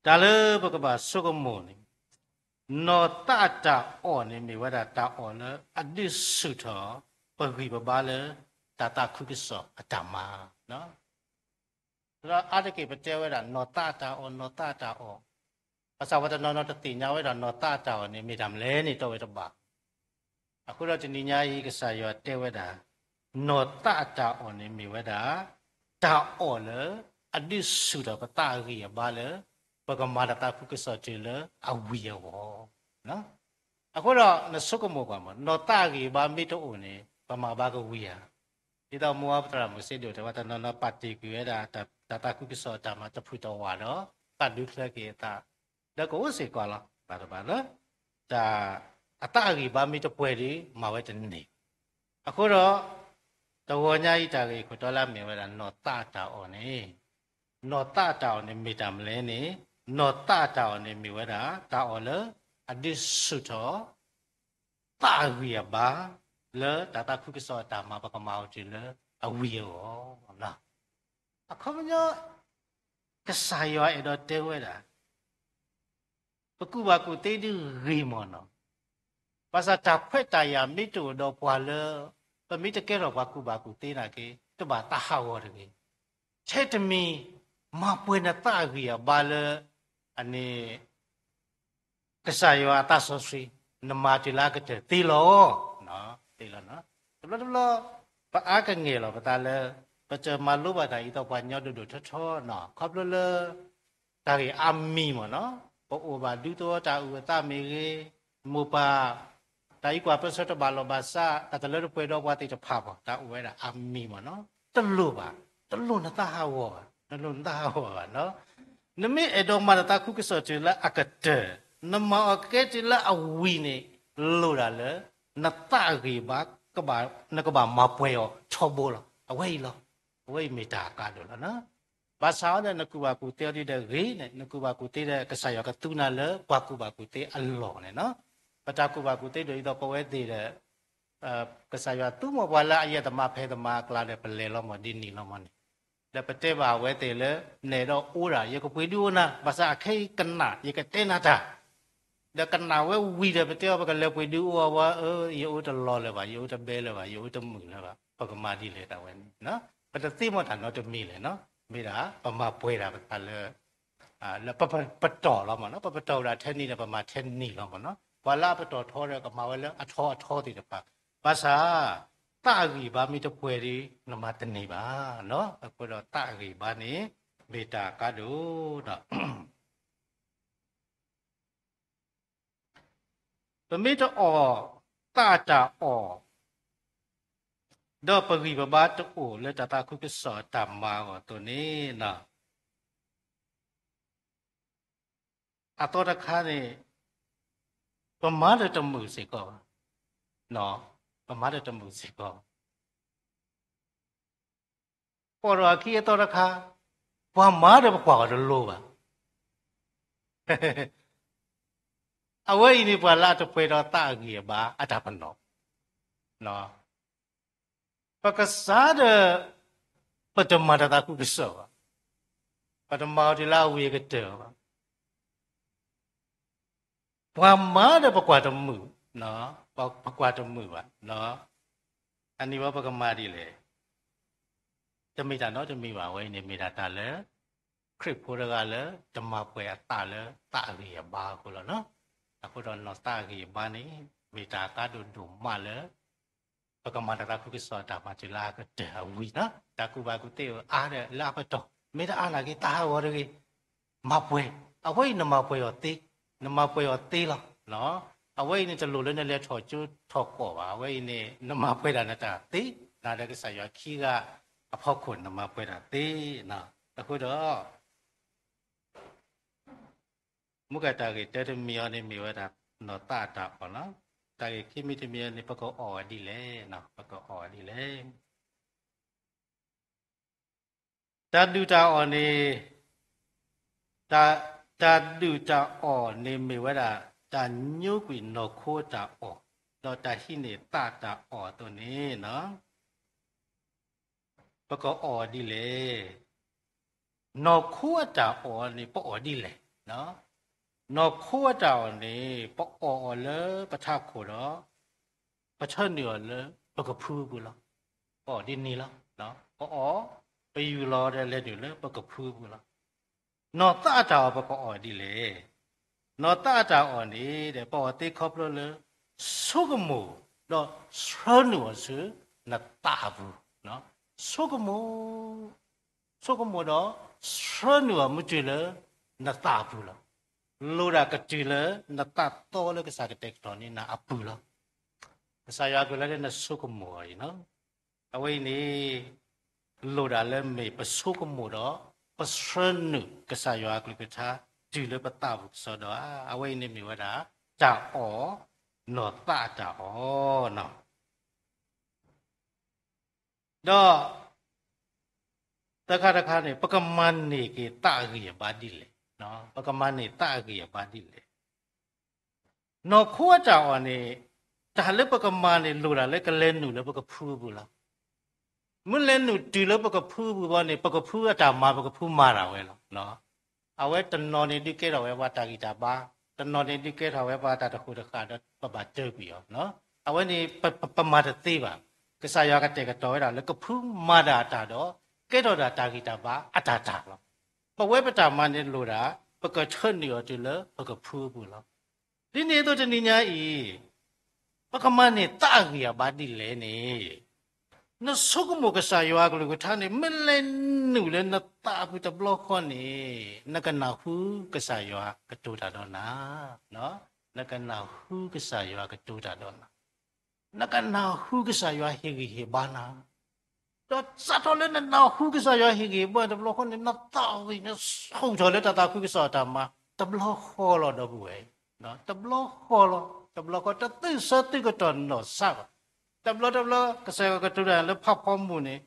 တၢ်လၢပကဘၣ်ဆိကမိၣ်န့ၣ်, နီၢ်သးအတၢ်အီၣ်န့ၣ်မ့ၢ်ဝဲဒၣ်တၢ်အီၣ်လၢအဒုးဆူၣ်ထီၣ် ပဂံၢ်ပဘါလၢ တၢ်သးခုကစီၣ်အတၢ်မၤ, ဒီးအါတက့ၢ်ပတဲဝဲဒၣ် နီၢ်သးအတၢ်အီၣ် နီၢ်သးအတၢ်အီၣ်, ဘၣ်ဆၣ်ပှၤတနီၤနီၤတသ့ၣ်ညါဝဲဒၣ်နီၢ်သးအတၢ်အီၣ်န့ၣ် မ့ၢ်တၢ်မနုၤလဲၣ်န့ၣ် တီဝဲတဘၣ်. အဃိဒီးတနံၤညါအံၤ ကစၢ်ယွၤတဲဝဲဒၣ်, နီၢ်သးအတၢ်အီၣ်န့ၣ်မ့ၢ်ဝဲဒၣ် တၢ်အီၣ်လၢ အဒုးဆူၣ်ထီၣ်ပသးအဂံၢ်အဘါလၢ ပကမၤတၢ်သးခုကစီၣ်တုၤလၢအဝံၤအဂီၢ်. အဃိဒီးနဆိကမိၣ်ကွၢ်မး နီၢ်သးအဂံၢ်အဘါမ့ၢ်တအိၣ်န့ၣ် ပမၤဘါကဝံၤဧါ. ဒ်သိးမိၢ်အပသရၣ်မုၣ်စ့ဒိၣ်တဲဝဲ တနီၤနီၤပာ်တ့ၢ်ကွံာ်ဝဲဒၣ် တၢ်သးခုကစီၣ်အတၢ်မၤတဖုၣ်တဝးဒီး သးဒုးချၢက့ၤအသး ဒီးကအိၣ်စ့ၢ်ကီးလီၤ. ဘၣ်တဘၣ်လၢ တၢ် အသးအဂံၢ်အဘါမ့ၢ်တပှဲၤဒီး မၤဝဲတန့ၢ်. အဃိဒီး တဂီၤညါအံၤတၢ်ဂ့ၢ်ခိၣ်တီလၢအမ့ၢ်ဝဲဒၣ် နီၢ်သးအတၢ်အီၣ်န့ၣ်, နီၢ်သးအတၢ်အီၣ်န့ၣ်မ့ၢ်တၢ်မနုၤလဲၣ်န့ၣ်, နီၢ်သးအတၢ်အီၣ်န့ၣ်မ့ၢ်ဝဲဒၣ် တၢ်အီၣ်လၢ အဒုးဆူၣ်ထီၣ် သးအဂံၢ်အဘါ လၢတၢ်သးခုကစီၣ်အတၢ်မၤ ပကမၤအီၤတုၤလၢအဝံၤအဂီၢ်. အခီပညီ ကစၢ်ယွၤအဲၣ်ဒိးတဲဝဲဒၣ် ပကူၣ်ဘၣ်ကူၣ်သ့ဒ်ဂ့ၤမးနီၤ. ဘၣ်ဆၣ်တၢ်ခွဲးတၢ်ယာ်မ့ၢ်တအိၣ်ဒီးပှၤလၢ ပမ့ၢ်တကဲထီၣ်ပှၤကူၣ်ဘၣ်ကူၣ်သ့နာ်က့ တဘၣ်သးဟးဂီၤတဂ့ၤ. ထဲတမံၤ မၤပှဲၤနသးအဂံၢ်အဘါလၢ အန့ၣ် ကစၢ်ယွၤအသးစီဆှံ နမၤတုၤလၢအကတၢၢ်သ့လီၤ. သ့လီၤ. တဘျီတဘျီ ပအါကငဲၢ်လီၤပသးလၢ ပတမၤလိဘၣ်တၢ်အံၤသိးပှၤကညီဒိၣ်ဒိၣ်ထီထီနီၤ ခီဖျိလၢ တၢ်ဂ့ၢ်အါမံၤမ့ၢ်နီၤ ပအိၣ်ဘၣ်ဒူသဝီတၢ်အုၣ်အသးမ့ၢ်ဂ့ၤ, မိၢ်ပၢ် တၢ်အံၤကွၢ်ပၢဆှၢတဘၣ်လီၢ်ဘၣ်ဆၣ် တၢ်တလၢတပှဲၤဒီးပှၤသ့ၣ်တဖၣ်ဘၣ် တၢ်အိၣ်ဝဲဒၣ်အါမံၤမ့ၢ်နီၤ. တလိၣ်ဘၣ်, တလိၣ်နသးဟးဂီၤဘၣ်, တလိၣ်နသးဟးဂီၤဘၣ်နီၤ. နမ့ၢ်အဲၣ်ဒိးမၤနသးခုကစီၣ်တုၤလၢအကတၢၢ်, နမၤအီၤကဲတုၤလၢအဝံၤန့ၣ် လိၣ်ဒၣ်လၢ နသးအဂံၢ်အဘါ နကဘၣ်မၤပှဲၤအီၤထီဘိလီၤ. အဝဲအံၤလီၤ. အဝဲအံၤမ့ၢ်တၢ်အကါဒိၣ်လီၤနီၤ. ဘၣ်ဆၣ်အီၤဒီး နကူၣ်ဘၣ်ကူၣ်သ့အီၤဒ်ဒီးဂ့ၤန့ၣ် နကူၣ်ဘၣ်ကူၣ်သ့ဒီး ကစၢ်ယွၤကသူနၤလၢပှၤကူၣ်ဘၣ်ကူၣ်သ့အလီၢ်န့ၣ်နီၤ. ပတၢ်ကူၣ်ဘၣ်ကူၣ်သ့ဒိၣ်အံၤဒီး ပဝဲသ့ၣ်ဒီး ကစၢ်ယွၤသူမီၢ်ပှၤလၢအယဲၢ်သမါဖဲသမါအကျါဒီး ပလဲၤလီၤမီၢ်ဒ်န့ၣ်လီၤမီၢ်န့ၣ်, ဒီးပတဲဘၣ်အဝဲသ့ၣ်လၢ နဲၣ်ဒီးအိၣ်ဒၣ် ယကပှ့ၤဒုးအိၣ်နၤ, ဘၣ်ဆၣ်အခဲအံၤကနၣ် ယကတဲနၤတၢ် ဒီးကနၣ်ဝဲဝံၤဒီး ပတဲအီၤ ပကလဲၤပှ့ၤဒုးအိၣ်အီၤဝဲ, ယအိၣ်တလီၤလၢၤဘၣ်, ယအိၣ်တဘဲလၢၤဘၣ်, ယအိၣ်တမုာ်လၢၤဘၣ်, ပကမၤဒ်လဲၣ်တၢ်ဝဲန့ၣ်, ပတသ့မီၢ်တၢ်နီတမံၤလဲၣ်နီၤ. မ့ၢ်ဒၣ် ပမၤပှဲၤတၢ်ပသးလၢ လၢပပတီၢ်လီၤမ့ၢ်နီၤ, ပပတီၢ်ဝဲဒၣ်ထဲန့ၣ်ဒီး ပမၤထဲန့ၣ်လီၤမ့ၢ်နီၤ. ပှၤလၢအပတီၢ်ထီဒီးကမၤဝဲလၢအထီအထီသ့ၣ်တဖၣ်, ဘၣ်ဆၣ် သးအဂံၢ်အဘါမ့ၢ်တပှဲၤဒီး နမၤတန့ၢ်ဘၣ်နီၤ. အဃိဒီးသးအဂံၢ်အဘါန့ၣ် မ့ၢ်တၢ်အကါဒိၣ်ဒီး ပမ့ၢ်တအီၣ်သးအတၢ်အီၣ်, ဒီးပဂံၢ်ပဘါတအိၣ်လၢတၢ်သးခုကစီၣ်အတၢ်မၤအဂီၢ်အသိးန့ၣ်, အသီတခါန့ၣ် ပမၤဒီးတမုာ်စ့ၢ်ကီးဘၣ်, ပမၤဒီးတမုာ်စ့ၢ်ကီး ပအိၣ်ဒီးအခံအသီတခါ, ပှၤမၤဒီးပကွၢ်အီၤတလိၤဘၣ်. အဝဲအံၤန့ၣ် ပှၤလၢအတပှဲၤဒီးသးအဂံၢ်အဘါအတၢ်ပနီၣ်, ပကစၢ်ဒီး ပတမၤတၢ်သးခုကစီၣ်ဘၣ်, ပတမၤအီၤတုၤလၢအဝံၤအကတၢၢ်ဘၣ်. ပှၤမၤဒီးပကွၢ်တမုာ်, ပကွၢ်တမုာ်ဘၣ်. အန့ၣ်ဝဲပကမၤဒ်လဲၣ်. တမ့ၢ်တၢ်နီတမံၤဘၣ်, အဝဲအံၤန့ၣ်မ့ၢ်ဒၣ်တၢ်လၢ ခရံာ်ဖိတဂၤလၢ တမၤပှဲၤအသးလၢသးအဂံၢ်အဘါအဃိလီၤနီၤ. အဃိဒီးနီၢ်သးအဂံၢ်အဘါန့ၣ် မ့ၢ်တၢ်အကါဒိၣ်ဒိၣ်မးလၢ ပကမၤတၢ်သးခုကစီၣ်အတၢ်မၤတုၤလၢအကတၢၢ်အဝံၤနီၤ. တၢ်ကူၣ်ဘၣ်ကူၣ်သ့အါဒီးလၢအပတီၢ်, မ့ၢ်တအါနာ်က့ သးဟးဂီၤတဂ့ၤ, မၤပှဲၤ, အဝဲအံၤနမၤပှဲၤအီၤသ့, နမၤပှဲၤအီၤသ့လီၤ. အဝဲအံၤန့ၣ်တလိၣ်လၢနလဲၤထီၣ်ကၠိထီၣ်ကီၢ်ဘၣ်, အဝဲအံၤန့ၣ် နမၤပှဲၤဒၣ်နတၢ်သ့, နၤဒီးကစၢ်ယွၤခံဂၤအဖီခိၣ် နမၤပှဲၤတၢ်သ့. အဃိဒီး မူကတၢ်ဂ့ၢ်တၢတမံၤအံၤန့ၣ် မ့ၢ်ဝဲဒၣ် နီၢ်သးအတၢ်အီၣ်လီၤ. တၢ်ဂ့ၢ်ခံမံၤတမံၤအံၤန့ၣ် ပကအီၣ်ဝဲဒ်လဲၣ်, ပကအီၣ်ဝဲဒ်လဲၣ်. တၢ်ဒုၣ်တၢ်အီၣ်န့ၣ်, တၢ်, တၢ်ဒုၣ်တၢ်အီၣ်န့ၣ်မ့ၢ်ဝဲဒၣ် တၢ်ညိကွံာ်နီၢ်ခိအတၢ်အီၣ်, ဒီးတၢ်ဟံးန့ၢ်သးအတၢ်အီၣ်အသိးန့ၣ် ပကအီၣ်ဒ်လဲၣ်. နီၢ်ခိအတၢ်အီၣ်န့ၣ် ပအီၣ်ဒ်လဲၣ်. နီၢ်ခိအတၢ်အီၣ်န့ၣ် ပအီၣ်အီၤလၢပထးခိၣ်ဒီး ပဆၢနုာ်အီၤလၢပကဖုအပူၤလီၤ. ပအီၣ်ဒ်န့ၣ်လီၤ. ပအီၣ်, ပယူၢ်လီၤဒီးလဲၤနုာ်လၢပကဖုအပူၤလီၤ. နီၢ်သးအတၢ်အီၣ်ပကအီၣ်ဒ်လဲၣ်. နီၢ်သးအတၢ်အီၣ်န့ၣ်ဒီး ပအီၣ်သ့ခီဖျိလၢ ဆိကမိၣ်ဒီးဆၢနုာ်အီၤဆူနသးအပူၤ, ဆိကမိၣ်, ဆိကမိၣ်ဒီးဆၢနုာ်အီၤမ့ၢ်တုၤလၢ နသးအပူၤလီၤ. လိၣ်ဒၣ်ကတုၤလၢနသးသီလၢကစၢ်ကတဲာ်ကတီၤန့ၢ်နၤအပူၤလီၤ. ကစၢ်ယွၤအကလုၢ်ကထါလၢနဆိကမိၣ်အီၤအံၤ, အဝဲအံၤန့ၣ် လိၣ်ဒၣ်လၢမ့ၢ်ပဆိကမိၣ်ဒီး ပဆၢနုာ်ကစၢ်ယွၤအကလုၢ်ကထါ တုၤလၢပသးပူၤကစီဒီဧါ. အဝဲအံၤန့ၣ်မ့ၢ်ဝဲဒၣ် တၢ်အီၣ်, နီၢ်သးအတၢ်အီၣ် ဒီး သၢခါတခါန့ၣ် ပကမၤန့ၢ်က့ၤသးအဂံၢ်အဘါဒ်လဲၣ်, ပကမၤန့ၢ်သးအဂံၢ်အဘါဒ်လဲၣ်. နီၢ်ခိအတၢ်အီၣ်န့ၣ် တၢ်လၢပကမၤန့ၣ် လိၣ်ဒၣ်လၢကလဲၤနုာ်လၢပကဖုအပူၤလီၤ. မ့ၢ်လဲၤနုာ်တုၤလၢပကဖုအပူၤဘၣ်န့ၣ် ပကဖုအတၢ်မၤ ပကဖုမၤတၢ်ဝဲလီၤ. အဝဲတနီၤန့ၣ်ဒုးကဲထီၣ်ဝဲပှၤတၢ်ဂံၢ်တၢ်ဘါ, တနီၤန့ၣ်ဒုးကဲထီၣ်ဝဲပှၤတၢ်တဃိးတဃာ်ဒီး ပဘၣ်တၢကွံာ်အီၤ. အဝဲန့ၣ် ပမၤတသ့ဘၣ်. ကစၢ်ယွၤကတဲာ်ကတီၤဝဲဒၣ်လၢကဖုမၤတၢ်အတၢ်ဒီး ကဲထီၣ်ဒၣ်တၢ်ဂံၢ်တၢ်ဘါအတၢ်တၢ်လီၤ. ပဝဲပတၢ်မၤန့ၣ်လိၣ်ဒၣ် ပကဆၢနုာ်အီၤတုၤလၢပကဖုအပူၤလီၤ. ဒ်န့ၣ်အသိးတနံၤညါအံၤ ပကမၤန့ၢ်သးအဂံၢ်အဘါဒ်လဲၣ်န့ၣ်, နဆိကမိၣ်ကစၢ်ယွၤအကလုၢ်ကထါန့ၣ် မ့ၢ်လဲၤနုာ်လၢနသးအပူၤတဘျီဃီန့ၣ် နကနၢ်ဟူကစၢ်ယွၤကတိၤတၢ်ဒီးနၤ, နကနၢ်ဟူကစၢ်ယွၤကတိၤတၢ်ဒီးနၤ. နကနၢ်ဟူကစၢ်ယွၤဟ့ၣ်ဂံၢ်ဟ့ၣ်ဘါနၤ, ဒီးစးထီၣ်လၢနနၢ်ဟူကစၢ်ယွၤဟ့ၣ်ဂံၢ်ဟ့ၣ်ဘါတဘျီဃီန့ၣ် နသးဝံၣ်န့ၣ်ဆူၣ်ထီၣ်လၢတၢ်သးခုကစီၣ်အတၢ်မၤ တဘျီဃီလီၤ ဒီပုၢ်ဝဲၢ်, တဘျီဃီလီၤ, တဘျီဃီ တသုးဆၢသုးကတီၢ်နီၢ်ဆါဘၣ်. တဘျီတဘျီ ကစၢ်ယွၤကတိၤတၢ်လၢဖးဖီမုၢ်န့ၣ်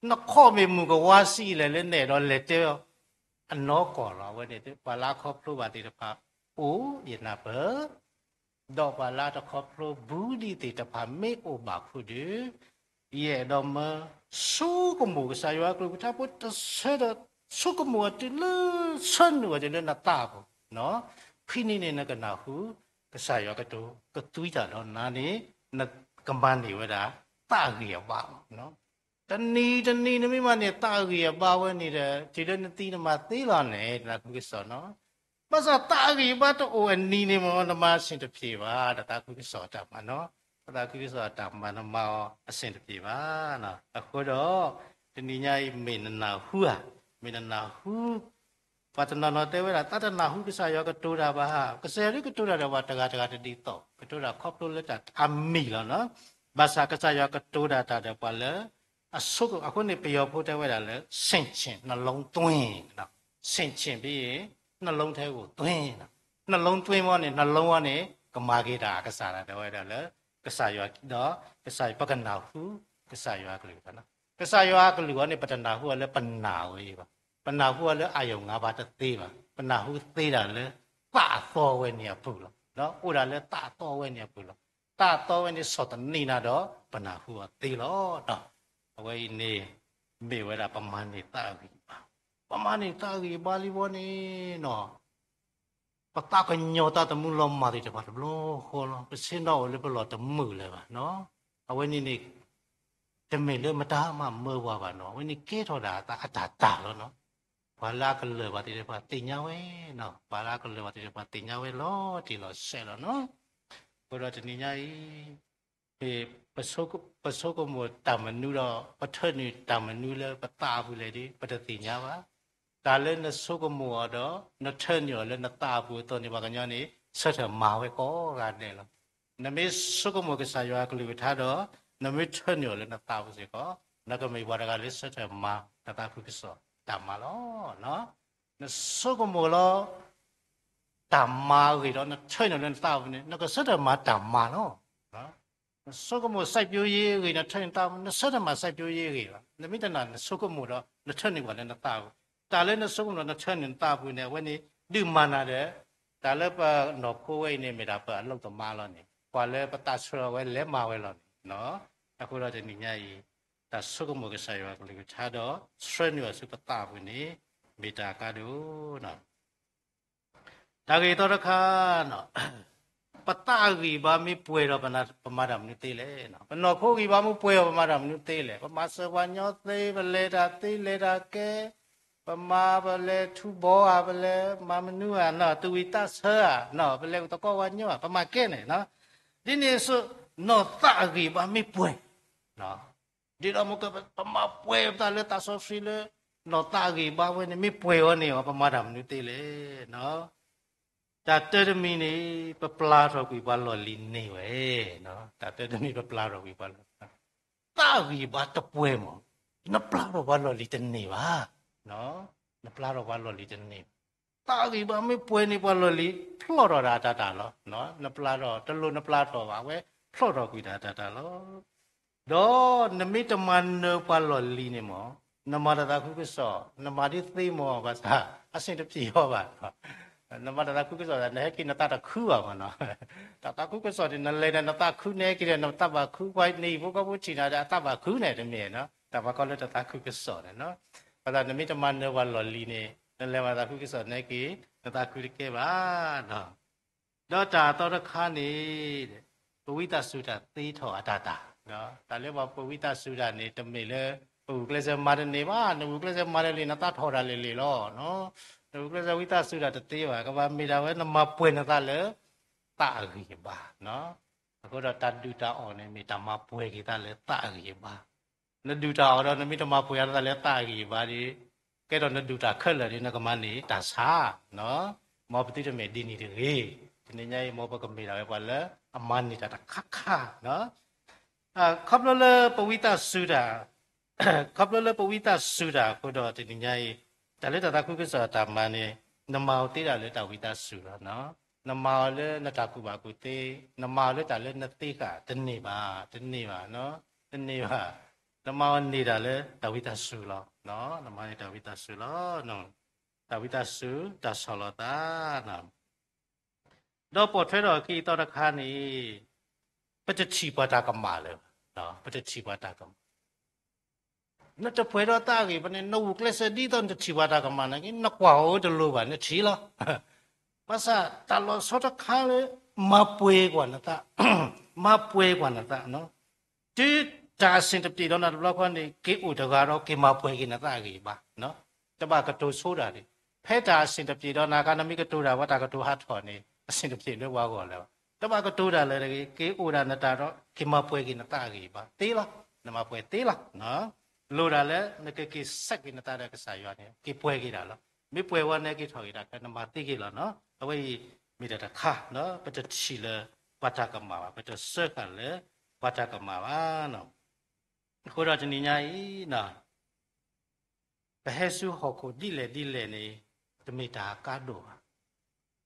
နခီၣ်မ့ၢ်မုၢ်ကဝါဆံးလဲၣ်လၢနအဲၣ်ဒိးလဲၤတဲအီၤ အနီၢ်ကီၢ်လီၤ. အဝဲန့ၣ် ပှၤလၢအခီဖျိဘၣ်သ့ၣ်တဖၣ် အိၣ်ယနၢ်ပၢၢ် ဒီးပှၤလၢအတခီဖျိဘူးဒံးသ့ၣ်တဖၣ်မ့ၢ်အိၣ်ဘၣ်ဖုဒုး, ယအဲၣ်ဒိးမၢဆိကမိၣ်ကစၢ်ယွၤအကလုၢ်ကထါဖိတဆၢဒီး ဆိကမိၣ်အီၤတုၤလၢ ဆၢနုာ်အီၤတုၤလၢနသးပူၤ, ဖဲန့ၣ်န့ၣ် နကနၢ်ဟူ ကစၢ်ယွၤကတိၤကသွံတၢ်ဒီးနၤန့ၣ် နကမၤန့ၢ်ဝဲဒၣ် သးအဂံၢ်အဘါလီၤ. တနံၤတနံၤနမ့ၢ်မၤန့ၢ်သးအဂံၢ်အဘါဝဲန့ၣ်ဒီး တုၤလၢနသံနမၤသ့လီၤန့ၣ် တၢ်သးခုကစီၣ်နီၤ ဘၣ်ဆၣ်သးအဂံၢ်အဘါတအိၣ်အနံၤန့ၣ်မ့ၢ် နမၤအဆင်တပြေဘၣ် တၢ်သးခုကစီၣ်အတၢ်မၤနီၤ, တၢ်သးခုကစီၣ်အတၢ်မၤ နမၤအီၤအဆင်တပြေဘၣ်. အဃိဒီး တနံၤညါအံၤ မ့ၢ်နနၢ်ဟူဧါ, မ့ၢ်နနၢ်ဟူ ပှၤတနီၤနီၤတဲဝဲဒၣ် သးတနၢ်ဟူကစၢ်ယွၤကတိၤတၢ်ဘၣ်ဧါ, ကစၢ်ယွၤဒ်ကတိၤတၢ်ဒီးပှၤတဂၤတဂၤတဒ်သိး, ကတိၤတၢ်ခီဖျိလၢတၢ်အမံၤလီၤနီၤ. ဘၣ်ဆၣ်ကစၢ်ယွၤကတိၤတၢ်တၢ်ဒီးပှၤလၢ အဆိက, အဃိန့ၣ် ပယီၤဖိတဲဝဲဒၣ်လၢ ဆင်ခြင်နှလုံးသွင်း, ဆင်ခြင်ပြီး နှလုံးထဲကိုသွင်း, နှလုံးသွင်းဝဲန့ၣ် နှလုံးဝဲန့ၣ် ကမၤက့ၤတၢ်အကစၢ်ဒၣ်ဝဲဒၣ်လၢ ကစၢ်ယွၤဒီး ကစၢ်ယွၤ ပကနၢ်ဟူ ကစၢ်ယွၤအကလုၢ်ကထါနီၤ. ကစၢ်ယွၤအကလုၢ်အီၤန့ၣ် ပတနၢ်ဟူအီၤလၢပနာ်ဝဲဘၣ်, ပနၢ်ဟူအီၤလၢအာရုံငါးပါးတသ့ဘၣ်, ပနၢ်ဟူသ့ဒၣ်လၢ သးအသီဝဲန့ၣ်အပူၤလီၤ. အိၣ်ဒၣ်လၢသးအသီဝဲန့ၣ်အပူၤလီၤ. သးအသီဝဲန့ၣ်ဆီၣ်သနံးနၤဒီး ပနၢ်ဟူအီၤသ့လီၤ. အဝဲအံၤန့ၣ် မ့ၢ်ဝဲဒၣ်ပမၤန့ၢ်သးအဂံၢ်အဘါ, ပမၤန့ၢ်သးအဂံၢ်အဘါလံဝဲန့ၣ်နီၤ ပသးကညီၤသးသမူလီၤမၢ်သ့ၣ်တဖၣ်တဘျီဃီလီၤ. ပဆ့ၣ်နီၤအိၣ်လၢပလီၢ်တမုာ်လၢၤဘၣ်နီၤ. အဝဲန့ၣ်န့ၣ် တမ့ၢ်လၢမတၤမၤမၢပှၤဘၣ်နီၤ. အဝဲန့ၣ်ကဲထီၣ်ဒၣ်အသးအတၢ်တၢ်လီၤနီၤ. ပှၤလၢအကလၢၢ်ဘၣ်သ့ၣ်တဖၣ်သ့ၣ်ညါဝဲနီၤ. ပှၤလၢအကလၢၢ်ဘၣ်သ့ၣ်တဖၣ်သ့ၣ်ညါဝဲလီၤတံၢ်လီၤဆဲးလီၤနီၤ. အဃိဒီးတနံၤညါအံၤ ပဆိကမိၣ်တၢ်မနုၤဒီး ပထၢနုာ်တၢ်မနုၤလၢပသးအပူၤလဲၣ်ဒီး ပတသ့ၣ်ညါဘၣ်. တၢ်လၢနဆိကမိၣ်အီၤဒီး နထၢနုာ်အီၤလၢနသးအပူၤအသိးန့ၣ် ပှၤကညီန့ၣ် ဆၢထၢၣ်မၤဝဲကိးဂၤဒဲးလီၤ. နမ့ၢ်ဆိကမိၣ်ကစၢ်ယွၤအကလုၢ်ကထါဒီး နမ့ၢ်ထၢနုာ်အီၤလၢနသးအပူၤစ့ၢ်ကီး နကမ့ၢ်ပှၤတဂၤလၢဆၢထၢၣ်မၤနသးခုကစီၣ်တၢ်မၤလီၤ. နဆိကမိၣ်လီၤ တၢ်မၤအဂ့ၢ်ဒီး နထၢနုာ်လၢနသးအပူၤန့ၣ် နကဆၢထၢၣ်မၤတၢ်မၤလီၤ. နဆိကမိၣ် စိုက်ပျိုးရေး အဂ့ၢ် နထၢနုာ်သး နဆၢထၢၣ်မၤ စိုက်ပျိုးရေး အဂ့ၢ်လီၤ. နမ့ၢ်တနာ် နဆိကမိၣ်ဒီး နထၢနုာ်ပှၤလၢနသးပူၤ, တၢ်လၢနဆိကမိၣ်ဒီး နထၢနုာ်နသးပူၤန့ၣ် အဝဲန့ၣ် ဒုးမၤနၤဒီး တၢ်လၢပနီၢ်ခိဝဲအံၤန့ၣ် မ့ၢ်ဒၣ်ပအလုပ်သမားလီၤန့ၣ် ပှၤလၢပသးဆှၢအီၤဝဲလဲၤမၤဝဲလီၤန့ၣ်. အဃိဒီးတနံၤညါအံၤ တၢ်ဆိကမိၣ်ကစၢ်ယွၤအကလုၢ်ကထါဒီး ဆှၢနုာ်အီၤဆူပသးပူၤန့ၣ် မ့ၢ်တၢ်အကါဒိၣ် တၢ်ဂ့ၢ်သီတခါ, ပသးအဂံၢ်အဘါမ့ၢ်ပှဲၤဒီး ပမၤတၢ်မနုၤသ့လဲၣ်. ပနီၢ်ခိအဂံၢ်အဘါမ့ၢ်ပှဲၤဒီး ပမၤတၢ်မနုၤသ့လဲၣ်. ပမၤစၢၤပှၤကညီသ့, ပလဲၤတၢ်သ့လဲၤတၢ်ကဲ, ပမၤပလဲၤထူဘီဧါ, ပလဲၤမၤမနုၤဧါ, သူၣ်ဝံၣ်သးဆၢဧါ, ပလဲၤအိၣ်သကိးပှၤကညီဧါ, ပမၤကဲန့ၣ်. ဒ်န့ၣ်အသိး နီၢ်သးအဂံၢ်အဘါမ့ၢ်ပှဲၤ ဒ်သိးမ့ၢ်က ပမၤပှဲၤပသးလၢသးစီဆှံလၢ နီၢ်သးအဂံၢ်အဘါဝဲန့ၣ် မ့ၢ်ပှဲၤအီၤန့ၣ် ပမၤတၢ်မနုၤသ့လဲၣ်. တၢ်တၢတမံၤန့ၣ် ပပျၢ်ထီၣ်ကွံာ်ပှၤလီၢ်လံၤန့ၢ်ဝဲ, တၢ်တၢတမံၤပပျၢ်ထီၣ်ကွံာ်ပှၤလီၢ်လံၤ, သးအဂံၢ်အဘါတပှဲၤမး နပျၢ်ထီၣ်ပှၤလီၢ်လံၤတန့ၢ်ဘၣ်. နပျၢ်ထီၣ်ပှၤလီၢ်လံၤတန့ၢ်ဘၣ်. သးအဂံၢ်အဘါမ့ၢ်ပှဲၤန့ၣ် ပှၤလီၢ်လံၤဖျီၣ်ထီၣ်ဒၣ်အတၢ်တၢ်လီၤ. နပျၢ်ထီၣ် တလိၣ်နပျၢ်ထီၣ်ဘၣ်, အဝဲဖျီၣ်ထီၣ်ကွံာ်ဒၣ်အတၢ်တၢ်လီၤ. ဒီးနမ့ၢ်တမၤနၢၤပှၤလီၢ်လံၤန့ၣ်မး နမၤတၢ်သးခုကစီၣ် နမၤဒ်သ့မး ဘၣ်ဆၣ် အဆင်တပြေအီၤဘၣ်. နမၤတၢ်သးခုကစီၣ် နဟဲက့ၤနသးတခုဘၣ်မးနီၤ. တၢ်သးခုကစီၣ်န့ၣ် နလဲၤဒီးနသးခု နဟဲက့ၤဒီးနသးဘၣ်ခု, ပှၤနံၤဖိကီၢ်ဖိထံၣ်နၤဒီးအသးဘၣ်ခုန့ၣ် တမ့ၢ်နီၤ. တၢ်ပှၤကီၢ်လၢတသးခုကစီၣ်န့ၣ်နီၤ. ဘၣ်ဆၣ်နမ့ၢ်တမၤနၢၤပှၤလီၢ်လံၤန့ၣ် နလဲၤမၤသးခုကစီၣ် နဟဲက့ၤ နသးခုတကဲဘၣ်. ဒီးတၢ်အသီတခါန့ၣ် ပဝံသးစူၤတၢ်သ့ထီၣ်အတၢ်တၢ်, တၢ်လၢပှၤပဝံသးစူၤတၢ်န့ၣ် တမ့ၢ်လၢ ပဂုာ်ကျဲးစၢးမၤတန့ၢ်ဘၣ်, နဂုာ်ကျဲးစၢးမၤတလံၤ နသးထီၣ်တၢ်လံၤလံၤလီၤ. နဂုာ်ကျဲးစၢးဝံသးစူၤတၢ်တသ့ဘၣ်, ကဘၣ်မ့ၢ်ဒၣ်ဝဲ နမၤပှဲၤနသးလၢ သးအဂံၢ်အဘါ. အဃိဒီးတၢ်ဒုၣ်တၢ်အီၣ်န့ၣ် မ့ၢ်တၢ်မၤပှဲၤက့ၤသးလၢသးအဂံၢ်အဘါ. နဒုၣ်တၢ်အီၣ်ဒီး နမ့ၢ်တမၤပှဲၤအသးလၢသးအဂံၢ်အဘါဒီး ကဲထီၣ်နဒုၣ်တၢ်ခဲလၢာ်ဒီး နကမၤန့ၢ်တၢ်ဆါ, မ်ပသုတမ့ၢ်ဒ်န့ၣ်တဂ့ၤ. တနံၤညါအံၤ မ်ပကမ့ၢ်ဒၣ်ဝဲပှၤလၢအမၤန့ၢ်တၢ်တခါခါနီၤ. ခီဖျိလၢပဝံသးစူၤတၢ်, ခီဖျိလၢပဝံသးစူၤတၢ်အဃိဒီးတနံၤညါအံၤ, တၢ်လၢတၢ်သးခုကစီၣ်အတၢ်မၤန့ၣ်, နမၤအီၤသ့ဒၣ်လၢတၢ်ဝံသးစူၤလီၤ. နမၤအီၤလၢနတၢ်ကူၣ်ဘၣ်ကူၣ်သ့, နမၤအီၤလၢတၢ်လၢနသ့ဃာ်, တန့ၢ်ဘၣ်, တန့ၢ်ဘၣ်, တန့ၢ်ဘၣ်. နမၤအီၤန့ၢ်တၢ်လၢတၢ်ဝံသးစူၤလီၤ. နမၤန့ၢ်တၢ်ဝံသးစူၤလီၤ. တၢ်ဝံသးစူၤ တၢ်ဆီၣ်လီၤသး ဒီးပိာ်ထွဲထီၣ်အခံအသီတခါန့ၣ်, ပတထံၣ်ပှၤတၢ်ကမၣ်လၢၤဘၣ်, ပတထံၣ်ပှၤတၢ်ကမၣ်. နတပှဲၤဒီးသးအဂ့ၢ်ဘၣ်န့ၣ် နဂုာ်ကျဲးစၢးဒ်သိးနတထံၣ်ပှၤတၢ်ကမၣ်နာ်က့ နကွၢ်အီၤတလိၤဘၣ် နထံၣ်လီၤ. ဘၣ်ဆၣ်တၢ်လီၤဆီတခါလၢ မၤပှဲၤကွၢ်နသး, မၤပှဲၤကွၢ်နသး တုၤတၢ်အဆင်တပြေဒီးနၤတဘျီဃီန့ၣ် က့ၤအိၣ်တဂၤဒီး က့ၤမၤပှဲၤက့ၤနသးအဂ့ၢ်ဘၣ်. တဘၣ်ကတိၤဆိတၢ်ဒံး, ဖဲတၢ်အဆင်တပြေဒီးနၤအခါ နမ့ၢ်ကတိၤတၢ်ဝဲ တၢ်ကတိၤဟးထီၣ်န့ၣ် အဆင်တပြေလၢပှၤဂီၢ်လၢၤဘၣ်. တဘၣ်ကတိၤတၢ်လၢၤတဂ့ၤ, က့ၤအိၣ်ဒၣ်နတၢ်ဒီး က့ၤမၤပှဲၤက့ၤနသးအဂ့ၢ်ဘၣ်သ့လီၤ. နမၤပှဲၤသ့လီၤ. လိၣ်ဒၣ်လၢနကက့ၤဆဲးက့ၤနသးဒီးကစၢ်ယွၤန့ၣ် က့ၤပှဲၤက့ၤဒၣ်လီၤ. မ့ၢ်ပှဲၤဝဲန့ၣ် က့ၤထီၣ်က့ၤတၢ်ခဲ နမၤသ့က့ၤလီၤနီၤ. အဝဲအံၤမ့ၢ်တၢ်တခါ, ပတထံၣ်လၢပှၤတၢ်ကမၣ်ဘၣ်, ပတစၢဃာ်လၢပှၤတၢ်ကမၣ်ဘၣ်. အဃိဒီးတနံၤညါအံၤ ပဟဲဆူဟီၣ်ခိၣ်ဒ်လဲၣ်ဒ်လဲၣ်န့ၣ် တမ့ၢ်တၢ်အကါဒိၣ်ဘၣ်.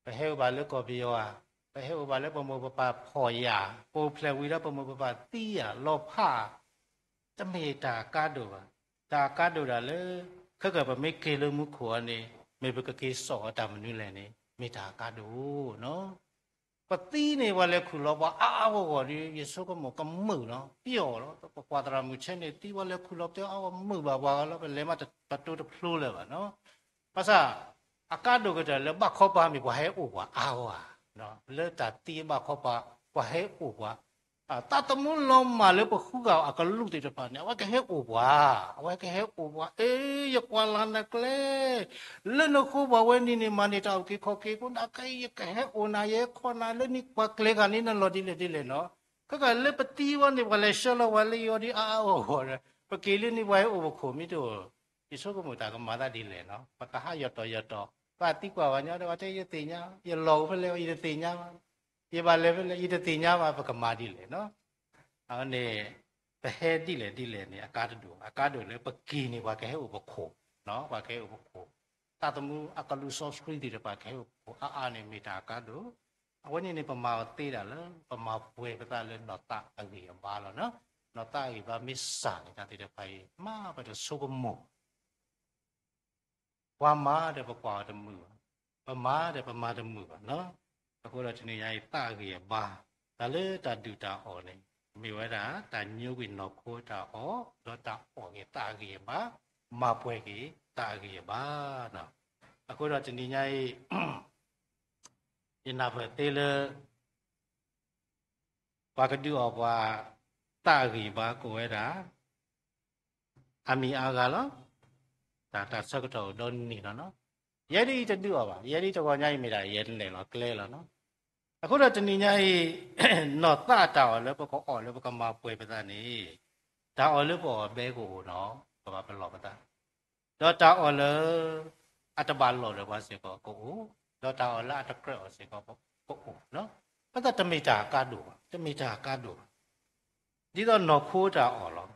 ပဟဲအိၣ်ဘၣ်လၢကီၢ်ပယီၤဧါ, ပဟဲအိၣ်ဘၣ်လၢပမိၢ်ပပၢ်ဖီၣ်ယာ်, ပအိၣ်ဖျဲၣ်ဝံၤဒီးပမိၢ်ပပၢ်သံဧါ, လီၤဖးဧါ, တမ့ၢ်တၢ်အကါဒိၣ်ဘၣ်. တၢ်အကါဒိၣ်ဒၣ်လၢ ခဲကၢၢ်ပမ့ၢ်က့ၤလၢမူခိၣ်အီၤန့ၣ် မ့ၢ်ပကက့ၤစိာ်အီၤတၢ်မနုၤလဲၣ်န့ၣ် မ့ၢ်တၢ်အကါဒိၣ်နီၤ. ပသံန့ၣ် ပှၤလဲၤခူၣ်လီၤပှၤအါအါဂီၢ်ဂီၢ်ဒီး ယဆိကမိၣ်ကမုာ်လီၤ, ပျီၣ်လီၤ. ပကွၢ်သရၣ်မုၣ်ဆဲန့ၣ် သံပှၤလဲၤခူၣ်လီၤပှၤအါဂီၢ် မုာ်ဘၣ်ပှၤဂၤလီၤ, ပလဲၤမးတပတိတဖျိလၢၤဘၣ်နီၤ. ဘၣ်ဆၣ် အကါဒိၣ်ကတၢၢ်လၢဘၣ်ခီပၤမ့ၢ်ပှၤဟဲအိၣ်ပှၤအါဂီၢ်ဧါ, လၢတၢ်သံအဘၣ်ခီပၤ ပှၤဟဲအိၣ်ပှၤ သးသမူလီၤမၢ်လၢပဃုဂၤအကလူးသ့ၣ်တဖၣ်န့ၣ် အဝဲကဟဲအိၣ်ပှၤ, အဝဲကဟဲအိၣ်ပှၤ, အ့ ယကွၢ်လၢနကျဲ လၢနဃိပှၤဝဲန့ၣ်န့ၣ် မၤန့ၢ်တၢ်အုၣ်က့ၤခီၣ်က့ၤအဃိ နာ်က့ယကဟဲအိၣ်နၤ ယဟဲခီနၤလၢနံၤ ပှၤကျဲၤဃာ်န့ၢ်နလီၢ်ဒ်လဲၣ်ဒ်လဲၣ်နီၤ. ခဲကၢ်လၢပသံဝဲန့ၣ် ပှၤလဲၤဆှၢလီၤပှၤလၢယအိၣ်ဒ်အါအါဂီၢ်ဂီၢ်ဒီး ပက့ၤလၢန့ၣ်ပှၤဟဲအိၣ်ပခိၣ်မ့ၢ်တအိၣ်, ယဆိကမိၣ်တၢ်ကမၤသးဒ်လဲၣ်နီၤ. ပကဟးယီၢ်တီၢ်ယီၢ်တီၢ် ပှၤသံကွၢ်ပှၤညီဒီး ပှၤတဲယသ့ၣ်ညါ, ယလီၢ်အိၣ်ဖဲလဲၣ် ယတသ့ၣ်ညါဘၣ်, ယဘၣ်လဲၤဖဲလဲၣ် ယတသ့ၣ်ညါဘၣ် ပကမၤဒ်လဲၣ်နီၤ. အဝဲန့ၣ် ပဟဲဒ်လဲၣ်ဒ်လဲၣ်န့ၣ် အကါတဒိၣ်, အကါဒိၣ်လၢပက့ၤန့ၣ် ပှၤကဟဲအိၣ်ပခိၣ်, ပှၤကဟဲအိၣ်ပခိၣ်, သးသမူအကလူးစီဆှံသ့ၣ်တဖၣ်ကဟဲအိၣ်ပခိၣ်အါအါန့ၣ် မ့ၢ်တၢ်အကါဒိၣ်. အဝဲန့ၣ်န့ၣ် ပမၤအီၤသ့ဒၣ်လၢ ပမၤပှဲၤပသးလၢနီၢ်သးအဂံၢ်အဘါလီၤနီၤ. နီၢ်သးအဂံၢ်ဘါမ့ၢ်စၢ်န့ၣ် တၢ်သ့ၣ်တဖၣ်အံၤ မ့ၢ်ပတဆိကမိၣ် ပှၤမၤဒီးပကွၢ်အီၤတမုာ်ဘၣ်, ပမၤဒီးပမၤတမုာ်ဘၣ်နီၤ. အဃိဒီးတနံၤညါအံၤ သးအဂံၢ်အဘါ, တၢ်လၢတၢ်ဒုၣ်တၢ်အီၣ်န့ၣ် မ့ၢ်ဝဲဒၣ်တၢ်ညိကွံာ်နီၢ်ခိတၢ်အီၣ်, ဒီးတၢ်အီၣ်က့ၤသးအဂံၢ်အဘါ, မၤပှဲၤက့ၤသးအဂံၢ်အဘါနီၤ. အဃိဒီးတနံၤညါအံၤ ယနၢ်ပၢၢ်သ့လၢ ပှၤကဒုးအီၣ်ပှၤ သးအဂံၢ်အဘါကိးဝဲဒၣ် အမံၤအါဂၤလီၤ. တၢ် တၢ်ဆၢကတီၢ်အိၣ်ဒီနံၤလီၤနီၤ. ယဲဒ်အံၤတဒုးအီၣ်ဘၣ်, ယဲဒ်အံၤတဂီၤညါအံၤမ့ၢ်ဒၣ်ယဲတလဲၤလီၤကျဲလီၤနီၤ. အဃိဒီးတနံၤညါအံၤ နီၢ်သးတၢ်အီၣ်လၢပကအီၣ်လၢပကမၤပှဲၤပသးန့ၣ် တၢ်အီၣ်လၢပအီၣ်ဘဲကအိၣ်နီၤ, ပဘၣ်ပလီၢ်ပသး ဒီးတၢ်အီၣ်လၢ အတဘၣ်လီၢ်လၢၤပှၤစ့ၢ်ကီးကအိၣ်, ဒီးတၢ်အီၣ်လၢအတကြၢးအီၣ်စ့ၢ်ကီးကအိၣ်နီၤ. ဘၣ်ဆၣ်တမ့ၢ်တၢ်အကါဒိၣ်ဘၣ်, တမ့ၢ်တၢ်အကါဒိၣ်ဘၣ်. ဒ်သိးနီၢ်ခိတၢ်အီၣ်လီၤ.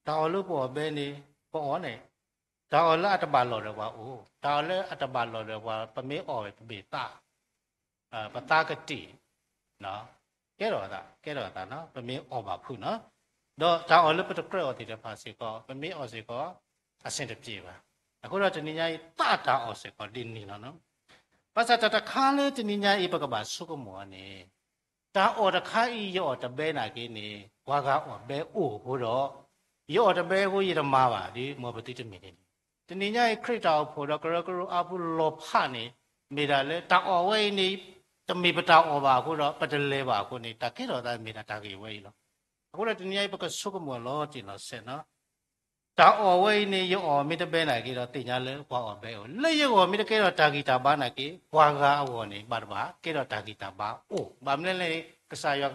တၢ်အီၣ်လၢပအီၣ်ဘဲန့ၣ် ပအီၣ်န့ၣ်, တၢ်အီၣ်လၢအတဘၣ်လီၢ်လၢၤပှၤအိၣ်, တၢ်အီၣ်လၢအတဘၣ်လီၢ်လၢၤပှၤ ပမ့ၢ်အီၣ်ဝဲပမ့ၢ်သး ပသးကတ့ၢ်, ကဲထီၣ်သး, ကဲထီၣ်သးနီၤ, ပမ့ၢ်အီၣ်ဘၣ်ဖုးနီၤ. ဒီးတၢ်အီၣ်လၢပတကြၢးအီၣ်သ့ၣ်တဖၣ်စ့ၢ်ကီး ပမ့ၢ်အီၣ်စ့ၢ်ကီး အဆင်တပြေဘၣ်. အဃိဒီးတနံၤညါအံၤ သးတၢ်အီၣ်စ့ၢ်ကီးဒ်န့ၣ်လီၤနီၤ. ဘၣ်ဆၣ်တၢ်တခါလၢတနံၤညါအံၤ ပကဘၣ်ဆိကမိၣ်အီၤန့ၣ် တၢ်အီၣ်တခါအံၤ ယအီၣ်တဘဲနာ်က့န့ၣ် ပှၤဂၤအီၣ်ဘဲအိၣ်အဃိဒီး ယအီၣ်တဘဲအဃိ ယတမၤဘၣ်ဒီး မ်ပသုတမ့ၢ်ဒ်န့ၣ်. တနံၤညါအံၤ ခရံာ်တၢ်အိၣ်ဖှိၣ်ဒီးကရၢကရိအါဖုလီၤဖးန့ၣ် မ့ၢ်ဒၣ်လၢတၢ်အီၣ်ဝဲအံၤန့ၣ် တမ့ၢ်ပတၢ်အီၣ်ဘၣ်အဃိဒီး ပတလဲၤဘၣ်အဃိန့ၣ် တၢ်ကဲထီၣ်သးမ့ၢ်ဒၣ်တၢ်ဂ့ၢ်ဝဲအံၤလီၤ. အဃိဒီးတနံၤညါအံၤ ပကဆိကမိၣ်လီၤတံၢ်လီၤဆဲးနီၤ. တၢ်အီၣ်ဝဲအံၤန့ၣ် ယအီၣ်မ့ၢ်တဘဲနာ်က့ဒီး သ့ၣ်ညါလၢပှၤအီၣ်ဘဲအိၣ်, လၢယဂီၢ်မ့ၢ်တကဲထီၣ်တၢ်ဂံၢ်တၢ်ဘါနာ်က့ ပှၤဂၤအဂီၢ်န့ၣ် ဘၣ်တဘၣ် ကဲထီၣ်တၢ်ဂံၢ်တၢ်ဘါအိၣ်. ဘၣ်မနုၤလဲၣ်န့ၣ် ကစၢ်ယွၤ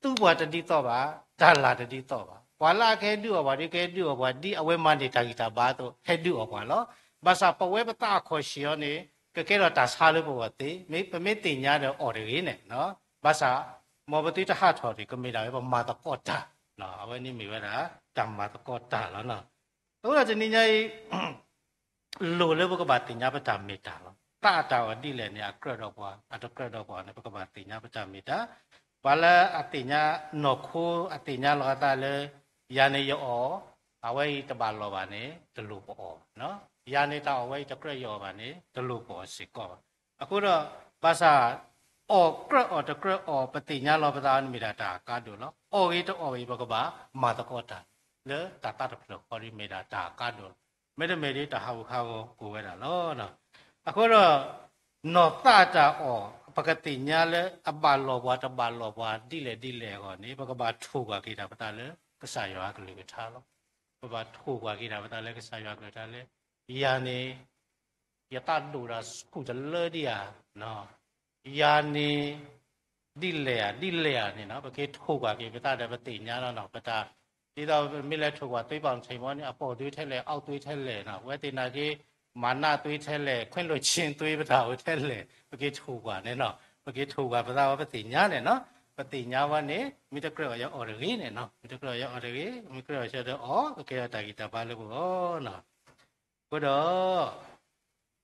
သူပှၤတဒ်သိးဘၣ်, တၢ်လၢ်တဒ်သိးဘၣ်. ပှၤလၢအကဟဲဒုးအီၣ်ပှၤဒီး ကဟဲဒုးအီၣ်ပှၤဒ်အဝဲမၤန့ၢ်တၢ်ဂံၢ်တၢ်ဘါအသိး ဟဲဒုးအီၣ်ပှၤလီၤ. ဘၣ်ဆၣ်ပဝဲပသးအခီၣ်ဆံးအီၤန့ၣ် ကကဲထီၣ်တၢ်ဆါလၢပဂီၢ်သ့, မ့ၢ်ပမ့ၢ်သ့ၣ်ညါဒီးအီၣ်တဂ့ၤန့ၣ်, ဘၣ်ဆၣ် မ်ပသုတဟးထီၣ်န့ၣ် ကမ့ၢ်ဒၣ်ဝဲပမၤသကိးတၢ် အဝဲန့ၣ်မ့ၢ်ဝဲဒၣ် တၢ်မၤသကိးတၢ်လီၤ. အဃိဒီးတနံၤညါအံၤ လိၣ်လၢပကဘၣ်သ့ၣ်ညါပတၢ်မ့ၢ်တၢ်လီၤ. သးအတၢ်အီၣ်ဒ်လဲၣ်န့ၣ် အကြၢးဒီးပှၤ အတကြၢးဒီးပှၤန့ၣ် ပကဘၣ်သ့ၣ်ညါပတၢ်မ့ၢ်တၢ်. ပှၤလၢအသ့ၣ်ညါနီၢ်ခိ အသ့ၣ်ညါလီၤအသးလၢ ယၤန့ၣ်ယအီၣ် အဝဲအံၤတဘၣ်လီၢ်ဘၣ်န့ၣ် တလိၣ်ပအီၣ်ဘၣ်. ယၤန့ၣ်တၢ်အီၣ်ဝဲအံၤတကြၢးယအီၣ်ဘၣ်န့ၣ် တလိၣ်ပအီၣ်စ့ၢ်ကီးဘၣ်. အဃိဒီး ဘၣ်ဆၣ် အီၣ်ကြၢးအီၣ်တကြၢးအီၣ် ပသ့ၣ်ညါလီၤပသးန့ၣ်မ့ၢ်ဒၣ်တၢ်အကါဒိၣ်လီၤ. အီၣ်ဂ့ၤတအီၣ်ဂ့ၤ ပကဘၣ်မၤသကိးတၢ် လၢတၢ်သးတဖျၢၣ်ဃီဒ်မ့ၢ်ဒၣ်တၢ်အကါဒိၣ်လီၤ. မ့တမ့ၢ်ဒ်တၢ်ဟးဂူာ်ဟးဂီၤအိၣ်ဝဲဒၣ်လီၤ. အဃိဒီး နီၢ်သးအတၢ်အီၣ် ပကသ့ၣ်ညါလၢအဘၣ်လီၢ်ပှၤတဘၣ်လီၢ်ပှၤဒ်လဲၣ်ဒ်လဲၣ်အဂီၢ်န့ၣ် ပကဘၣ်ထိၣ်ကွၢ်က့ၤတၢ်ပသးလၢကစၢ်ယွၤအကလုၢ်ကထါလီၤ. ပဘၣ်ထိၣ်ကွၢ်က့ၤတၢ်ပသးလၢကစၢ်ယွၤအကလုၢ်ကထါလၢ ယၤန့ၣ် ယသးဒိၣ်တၢ်ဆူၣ်တလၢဒံးဧါ, ယၤန့ၣ် ဒ်လဲၣ်ဧါ ဒ်လဲၣ်ဧါန့ၣ်နီၤ ပက့ၤထိၣ်ကွၢ်က့ၤပသးဒီးပသ့ၣ်ညါလီၤနီၤ. ပတၢ် ဒ်သိးပမ့ၢ်လဲၤထိၣ်ကွၢ်သွ့ပာ်မုၣ်ထံးမီန့ၣ် အပိာ်သွ့ထဲလဲၣ် အအောက်သွ့ထဲလဲၣ်နီၤ ဝဲသ့ၣ်နာ်က့ မၤနၢ်သွ့ထဲလဲၣ် ခွဲးလိာ်ဆ့သွ့ ပတၢ်အိၣ်ထဲလဲၣ် ပက့ၤထိၣ်ကွၢ်န့ၣ်နီၤ ပက့ၤထိၣ်ကွၢ်ပသးဝဲပသ့ၣ်ညါန့ၣ်နီၤ ပသ့ၣ်ညါဝဲန့ၣ် မ့ၢ်တကြၢးအီၣ်ယအီၣ်တဂ့ၤန့ၣ်နီၤ မ့ၢ်တကြၢးအီၣ်ယအီၣ်တဂ့ၤ မ့ၢ်ကြၢးအီၣ်ဆၢဒီးအီၣ် ကကဲထီၣ်တၢ်ဂံၢ်တၢ်ဘါလၢပဂီၢ်နီၤ အဃိဒီး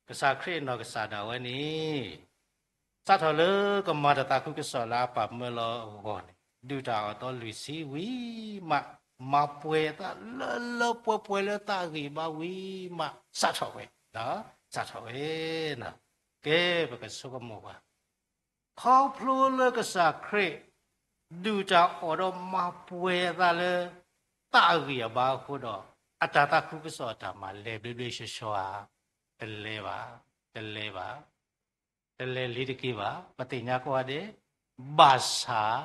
ကစၢ်ခရံာ်အနီၢ်ကစၢ်ဒၣ်ဝဲန့ၣ် စးထီၣ်လၢကမၤတၢ်သးခုကစီၣ်လၢအပၢ်မၢလီၤအဂီၢ်န့ၣ် ဒုၣ်တၢ်အီၣ်သီလွံၢ်ဆံဝံၤမး မၤပှဲၤသးလၢလၢပှဲၤပှဲၤလၢသးဂံၢ်ဘါဝံၤမး စးထီၣ်ဝဲ, စးထီၣ်ဝဲ, ကဲ ပကဆိကမိၣ်ကွၢ် ခီဖျိလၢကစၢ်ခရံာ် ဒုၣ်တၢ်အီၣ်ဒီးမၤပှဲၤအသးလၢ သးအဂံၢ်အဘါအဃိဒီး အတၢ်သးခုကစီၣ်အတၢ်မၤလဲၤဘျ့ဘျ့ဆှီဆှီဧါ, တလဲၤဘၣ်, တလဲၤဘၣ်, တလဲၤလံတက့ၢ်ဘၣ်, ပသ့ၣ်ညါကိးဂၤဒဲး, ဘၣ်ဆၣ်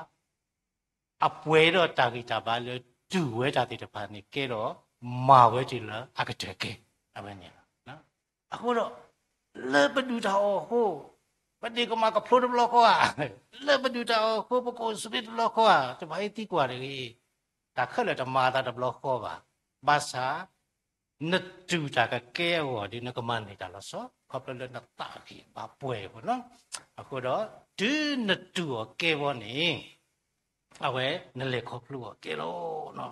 အပှဲၤဒီးတၢ်ဂံၢ်တၢ်ဘါလၢတူၢ်ဝဲတၢ်သ့ၣ်တဖၣ်န့ၣ်ကဲဒီး မၤဝဲတုၤလၢအကတၢၢ်ကဲ, အဝဲန့ၣ်လီၤ. အဃိဒီး လၢပဒုၣ်တၢ်အီၣ်အဃိ, ပဒ့ၣ်ကမၤကဖျိတဘျီဃီဧါ, လၢပဒုၣ်တၢ်အီၣ်အဃိ ပကအိၣ်ဆူၣ်တဘျီဃီဧါ, တဘၣ်အံၤသံကွၢ်တဂ့ၤ, တၢ်ခဲလၢာ်တမၤအသးတဘျီဃီဘၣ်. ဘၣ်ဆၣ် နတူၢ်တၢ်ကကဲအဂီၢ်ဒီး နကမၤန့ၢ်တၢ်လီၤဆီ ခီဖျိလၢနသးဂံၢ်ဘါပှဲၤအဃိနီၤ. အဃိဒီး တုၤနတူၢ်အီၤကဲဘီန့ၣ် အဝဲနလဲၤခီဖျိအီၤကဲလီၤ.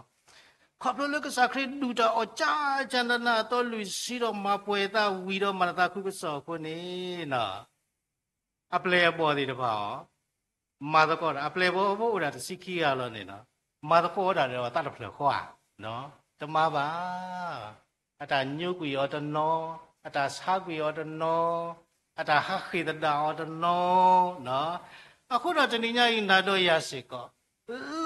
ခီဖျိလၢကစၢ်ခရံာ်ဒုၣ်တၢ်အီၣ်ကၠၢ်ကၠၢ်နးနးအသီလွံၢ်ဆံဒီးမၤပှဲၤသးဝံၤဒီးမၤတၢ်သးခုကစီၣ်အဃိန့ၣ် အပျဲၢ်အဘီၣ်သ့ၣ်တဖၣ်အီၤ မၤသကိးတၢ် အပျဲၢ်အဘီၣ်အိၣ်ဒၣ်တဆံခံဂၤလီၤန့ၣ်နီၤ, မၤသကိးဝဲဒၣ်ဒီးအသးတဖျၢၣ်ဃီဧါ, တမၤဘၣ်. အတၢ်ညိကွံာ်အီၤတနီၤ, အတၢ်ဆါကွံာ်အီၤတနီၤ, အတၢ်ဟးဃ့ၢ်သဒၣ်အီၤတနီၤ, အဃိဒီးတနံၤညါအံၤနၤဒီးယၤစ့ၢ်ကီး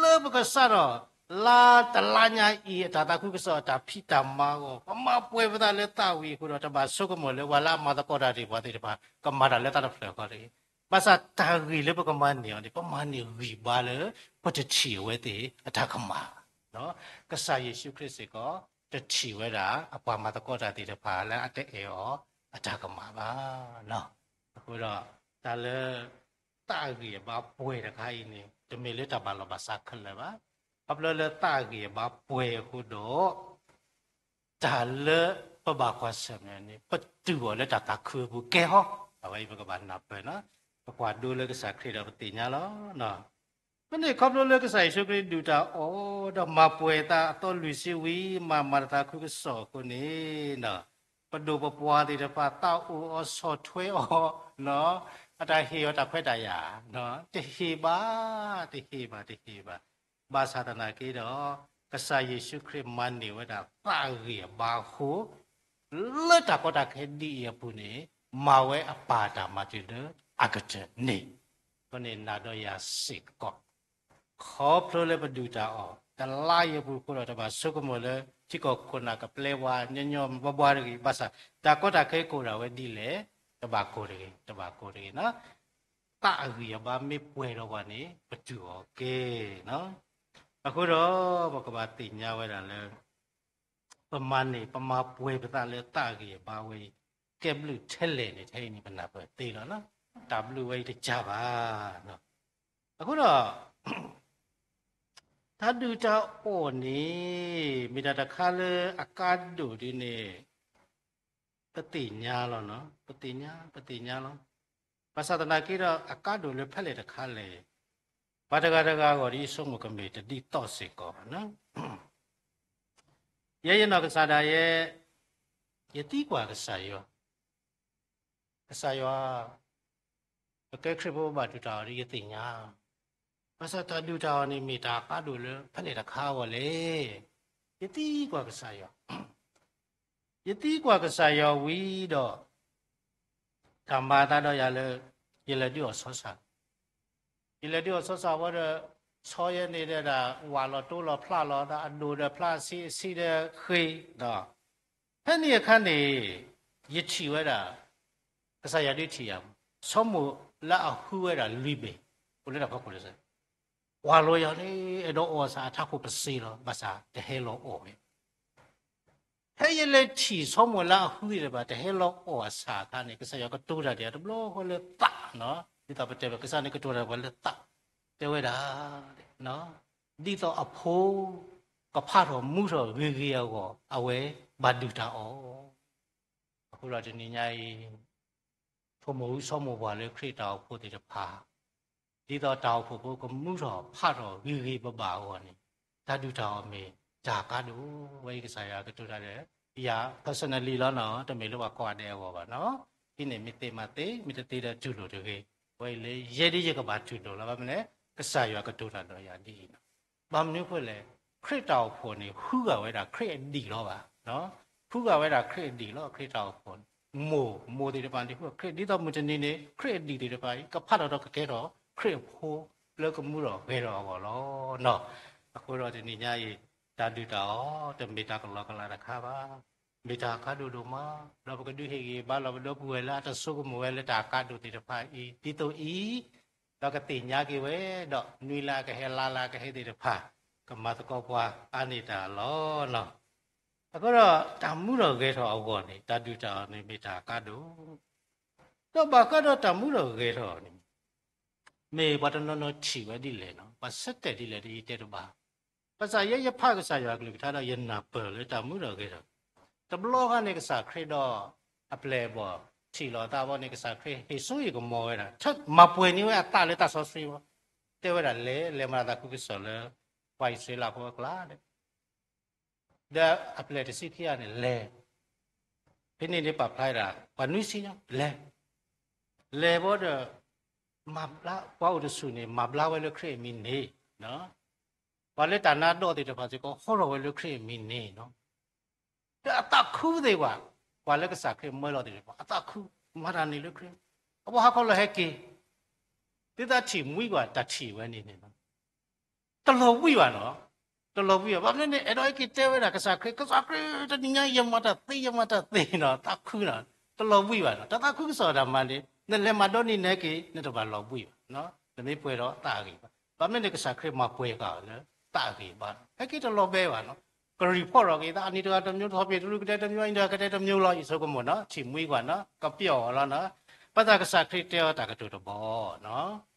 လၢပကစးထီၣ် လါတလါညါအံၤ အတၢ်သးခုကစီၣ်အတၢ်ဖံးတၢ်မၤအဂီၢ် ပမၤပှဲၤပသးလၢသးဝံၤအဃိဒီး တဘၣ်ဆိကမိၣ်လၢပှၤလၢအမၤသကိးတၢ်သ့ၣ်တဖၣ် ကမၤတၢ်လၢသးတဖျၢၣ်ဃီတဂ့ၤ. ဘၣ်ဆၣ်တၢ်ဂ့ၢ်လၢပကမၤန့ၢ်အီၤန့ၣ် ပမၤန့ၢ်ဂံၢ်ဘါလၢ ပတထံၣ်အဝဲသ့ၣ်အတၢ်ကမၣ်ဘၣ်. ကစၢ်ယ့ၣ်ၡူးခရံာ်စ့ၢ်ကီး တထံၣ်ဝဲဒၣ် အပှၤမၤသကိးတၢ်သ့ၣ်တဖၣ်လၢအတအဲၣ်အီၤအတၢ်ကမၣ်ဘၣ်. အဃိဒီး တၢ်လၢ သးဂံၢ်အဘါပှဲၤတခါအံၤန့ၣ် တမ့ၢ်လၢတၢ်ဘၣ်လီၢ်ဘၣ်စးခဲလၢာ်ဘၣ်. ခီဖျိလၢသးဂံၢ်အဘါပှဲၤအဃိဒီး တၢ်လၢပဘၣ်ကွၢ်ဆၢၣ်မဲာ်န့ၣ် ပတူၢ်အီၤလၢတၢ်သးခုအပူၤကဲဟီ, အဝဲအံၤပကဘၣ်နၢ်ပၢၢ်နီၤ, ပကွၢ်ဒိလၢကစၢ်ခရံာ်ဒီးပသ့ၣ်ညါလီၤ. ဖဲန့ၣ်ခီဖျိလၢကစၢ်ယ့ၣ်ၡူးခရံာ်ဒုၣ်တၢ်အီၣ်ဒီးမၤပှဲၤသးအသီလွံၢ်ဆံဝံၤမး မၤတၢ်သးခုကစီၣ်အဃိန့ၣ် ပဒိၣ်ပပှၢ်သ့ၣ်တဖၣ် သးအိၣ်အီၤဆီၣ်ထွဲအီၤ, အတၢ်ဟ့ၣ်အီၤတၢ်ခွဲးတၢ်ယာ်, တဟ့ၣ်ဘၣ်, တဟ့ၣ်ဘၣ်, တဟ့ၣ်ဘၣ်. ဘၣ်ဆၣ်သနာ်က့ဒီး ကစၢ်ယ့ၣ်ၡူးခရံာ်မၤန့ၢ်ဝဲဒၣ်သးဂံၢ်အဘါအဃိ လၢတၢ်ကီတၢ်ခဲဒ်အံၤအပူၤန့ၣ် မၤဝဲအပၢ်တၢ်မၤတုၤလၢအကတၢၢ်န့ၣ်, အဃိန့ၣ်နၤဒီးယၤစ့ၢ်ကီး ခီဖျိလၢပဒုၣ်တၢ်အီၣ် တလါအံၤအပူၤအဃိဒီး တဘၣ်ဆိကမိၣ်လၢ ထံကီၢ်ခိၣ်နၢ်ကပျဲဝါညီညီဘှါဘှါတဂ့ၤ, ဘၣ်ဆၣ် တၢ်ကီတၢ်ခဲကအိၣ်ဒၣ်ဝဲဒ်လဲၣ်, တဘၣ်ကိၢ်တဂ့ၤ, တဘၣ်ကိၢ်တဂ့ၤနီၤ. သးအဂံၢ်အဘါမ့ၢ်ပှဲၤဒီးပှၤန့ၣ် ပတူၢ်အီၤကဲနီၤ. အဃိဒီး ပကဘၣ်သ့ၣ်ညါဝဲဒၣ်လၢ ပမၤန့ၢ် ပမၤပှဲၤပသးလၢသးအဂံၢ်အဘါဝဲအံၤ ကဲဘျုးထဲလဲၣ်န့ၣ် ထဲအံၤန့ၣ် ပနၢ်ပၢၢ်သ့လီၤနီၤ. တၢ်ဘျုးဝဲအံၤတကၢ်ဘၣ်. အဃိဒီး တၢ်ဒုၣ်တၢ်အီၣ်န့ၣ် မ့ၢ်တၢ်တခါလၢအကါဒိၣ်ဒ်န့ၣ် ပသ့ၣ်ညါလီၤနီၤ, ပသ့ၣ်ညါ, ပသ့ၣ်ညါလီၤ. ဘၣ်ဆၣ်သနာ်က့ဒီး အကါဒိၣ်လၢဖဲလဲၣ်တခါလဲၣ်, ပှၤတဂၤတဂၤအဂီၢ်ဒီး ယဆိကမိၣ်ကမ့ၢ်တဒ်သိးစ့ၢ်ကီးဘၣ်. ယဲယနီၢ်ကစၢ်ဒၣ်ယဲ, ယသံကွၢ်ကစၢ်ယွၤ, ကစၢ်ယွၤ, ပကဲခရံာ်ဖိဘၣ်ဒုၣ်တၢ်အီၣ်ဒီး ယသ့ၣ်ညါ, ဘၣ်ဆၣ်တၢ်ဒုၣ်တၢ်အီၣ်န့ၣ် မ့ၢ်တၢ်အကါဒိၣ်လၢဖဲလဲၣ်တခါအဂီၢ်လဲၣ်. ယသံကွၢ်ကစၢ်ယွၤ, ယသံကွၢ်ကစၢ်ယွၤဝံၤဒီး တၢ်မၤအသးဒီးယၤလၢ ယလဲၤဒုးအီၣ်ဆီဆၣ်, ယလဲၤဒုးအီၣ်ဆီဆၣ်ဝံၤဒီး ဆီယဲန့ၣ်ဒီး ဝးလီၤတိလီၤဖျးလီၤ ဒီးအဒိၣ်ဒီးဖျး အဆံးအဆံးဒီးဃ့ၢ်ဒီး ဖဲန့ၣ်အခါန့ၣ် ယထံၣ်ဝဲဒၣ် ကစၢ်ယွၤဒုးထံၣ်ယၤ, ဆီမိၢ်လၢအဟုဝဲဒၣ်လွံၢ်ဘ့ၣ် အိၣ်လၢတၢ်ဖီခိၣ်တစဲး, ကွၢ်လီၤယၤန့ၣ် အဲၣ်ဒိးအီၣ်အဆၣ် အထးခိၣ်ပစ့လီၤ ဘၣ်ဆၣ်တဟဲလီၤအီၣ်ဝဲ. ဖဲယလဲၤထံၣ်ဆီမိၢ်လၢအဟုသ့ၣ်တဖၣ် တဟဲလီၤအီၣ်အဆၣ်အခါန့ၣ် ကစၢ်ယွၤကတိၤတၢ်ဒီးယၤတဘျီဃီလၢသး, ဒ်သိးပတဲဘၣ် ကစၢ်န့ၣ်ကတိၤတၢ်ပှၤလၢသး, တဲဝဲဒၣ် ဒ်သိးအဖိ ကဖးထီၣ်မူထီၣ်ဂ့ၤဂ့ၤအဂီၢ် အဝဲဘၣ်ဒုၣ်တၢ်အီၣ်. အဃိဒီးတနံၤညါအံၤ ဖိမုၣ်ဟုဆီမိၢ်ပှၢ်လၢခရံာ်တၢ်အိၣ်ဖှိၣ်သ့ၣ်တဖၣ် ဒ်သိးတၢ်အိၣ်ဖှိၣ်ဖိကမူထီၣ်ဖးထီၣ်ဂ့ၤဂ့ၤဘၣ်ဘၣ်အဂီၢ်န့ၣ် တၢ်ဒုၣ်တၢ်အီၣ်မ့ၢ်တၢ်ကါဒိၣ်. ဝဲအံၤကစၢ်ယွၤကတိၤတၢ်ဒီးယၤ personally လီၤနီၤ, တမ့ၢ်လၢပှၤကိးဂၤဒဲးအဂီၢ်ဘၣ်နီၤ. ဟံးန့ၢ်မ့ၢ်သ့မၤသ့, မ့ၢ်တသ့ဒီးတူၢ်လိာ်တဂ့ၤ. ဝဲအံၤလၢယဲဒ်ယကဘၣ်တူၢ်လိာ်လီၤ. ဘၣ်မနုၤလဲၣ်, ကစၢ်ယွၤကတိၤတၢ်ဒီးယၤဒ်အံၤနီၤ. ဘၣ်မနုၤအဃိလဲၣ်, ခရံာ်တၢ်အိၣ်ဖှိၣ်န့ၣ် ဟုဂာ်ဝဲဒၣ်ခရံာ်အဒံၣ်လီၤဘၣ်. ဟုဂာ်ဝဲဒၣ်ခရံာ်အဒံၣ်လီၤ. ခရံာ်တၢ်အိၣ်ဖှိၣ်န့ၣ် မိၢ်, မိၢ်သ့ၣ်တဖၣ်န့ၣ် ဟုဂာ်ခရံာ် ဒ်သိးမုၢ်တနံၤန့ၣ် ခရံာ်အဒံၣ်သ့ၣ်တဖၣ်အံၤ ကဖးထီၣ်ဒီးကကဲထီၣ်ခရံာ်အဖိလၢကမူထီၣ်ဂဲၤထီၣ်အဂီၢ်လီၤ. အဃိဒီးတနံၤညါအံၤ တၢ်ဒုၣ်တၢ်အီၣ် တမ့ၢ်တၢ်ကလီကလီတခါဘၣ်. မ့ၢ်တၢ်ကါဒိၣ်ဒိၣ်မး, ဒီးပကဒုးဟ့ၣ်ဂံၢ်ဘါလီၤပဒီပုၢ်ဝဲၢ်လၢအတဆိကမိၣ်ဝဲလၢတၢ်ကါဒိၣ်သ့ၣ်တဖၣ်အံၤ ဒ်သိးအံၤ, ဒီးကသ့ၣ်ညါက့ၤဝဲ, ဒီးနွံလၢအကဟဲလါလၢအကဟဲသ့ၣ်တဖၣ် ကမၤသကိးပှၤအါန့ၢ်တၢ်လီၤ. အဃိဒီးတၢ်မူထီၣ်ဂဲၤထီၣ်အဂီၢ်န့ၣ် တၢ်ဒုၣ်တၢ်အီၣ်န့ၣ်မ့ၢ်တၢ်ကါဒိၣ်, ဒီးဘၣ်ဃးဒီးတၢ်မူထီၣ်ဂဲၤထီၣ်န့ၣ် မ့ၢ်ပှၤတနီၤနီၤထံၣ်ဝဲဒ်လဲၣ်နီၤ, ပှၤဆၢတဲာ်ဒ်လဲၣ်ဒီးယတဲတဘၣ်. ဘၣ်ဆၣ်ယဲယဖးကစၢ်ယွၤအကလုၢ်ကထါဒီးယနၢ်ပၢၢ်လၢတၢ်မူထီၣ်ဂဲၤထီၣ်, တဘျီဃီန့ၣ် ကစၢ်ခရံာ်ဒီးအပျဲၢ်အဘီၣ်ထံၣ်လိာ်အသးဘီန့ၣ် ကစၢ်ခရံာ်ဟ့ၣ်စိဟ့ၣ်ကမီၤဝဲဒၣ်, မၤပှဲၤန့ၢ်ဝဲအသးလၢတၢ်စီဆှံဘီ, တဲဝဲဒၣ်လဲၤ, လဲၤမၤတၢ်သးခုကစီၣ်လၢ ပှၤအံၣ်စရ့လးဖိအကျါဒီး ဒီးအပျဲၢ်တဆံခံဂၤန့ၣ်လဲၤ, ဖဲန့ၣ်န့ၣ်ပာ်ဖျါဒၣ် ပှၤနွံဆံညါလဲၤ, လဲၤဘီဒီး ပှၤအိၣ်တဆူၣ်န့ၣ် မၤဘျါဝဲလၢခရံာ်အမံၤန့ၣ်, ပှၤလၢတၢ်နါဒီးသ့ၣ်တဖၣ်စ့ၢ်ကီး ဟီထီၣ်ဝဲလၢခရံာ်အမံၤန့ၣ်နီၤ. ဒီးအသးခုသ့ၣ်ပှၤ, ပှၤလၢကစၢ်ခရံာ်မၢလီၤသ့ၣ်တဖၣ် အသးခု, မၤတၢ်န့ၣ်လၢခရံာ်, အဝဲဟးခီလီၤဟဲက့ၤ, သုသးထံၣ်မှံကွၢ်တၢ်ထံၣ်ဝဲန့ၣ်န့ၣ် တလီၤဘှံးဘၣ်နီၤ, တလီၤဘှံးဘၣ်. ဘၣ်မနုၤန့ၣ် အဲၣ်ဒိးဟဲက့ၤတဲဝဲဒၣ်ကစၢ်ခရံာ်, ကစၢ်ခရံာ် တနံၤညါယမၤတၢ်သ့ ယမၤတၢ်သ့နီၤ, သးခုနီၤ, တလီၤဘှံးဘၣ်နီၤ. တၢ်သးခုကစီၣ်တၢ်မၤန့ၣ် နလဲၤမၤဒီနံၤနဟဲက့ၤ နတဘၣ်လီၤဘှံးဘၣ်, နမ့ၢ်ပှဲၤဒီးသးအဂံၢ်ဘါ. ဘၣ်မနုၤန့ၣ် ကစၢ်ခရံာ်မၤပှဲၤဃာ်လၢသးအဂံၢ်ဘါ, ဟဲက့ၤတလီၤဘှံးဘၣ်နီၤ. ကreportထီၣ်က့ၤသး အနံၤတဂၤတမျိုး, ထီၣ်ပ့ၤတရူးကတဲတမျိုး, အံၤတဂၤကတဲတမျိုးလီၤ, ယဆိကမိၣ်နီၤ, ထံၣ်မှံကွၢ်နီၤ, ကပျီၣ်အီၤလီၤနီၤ. ဘၣ်ဆၣ်ကစၢ်ခရံာ်တဲအီၤတၢ်ကတိၤတဘီနီၤ.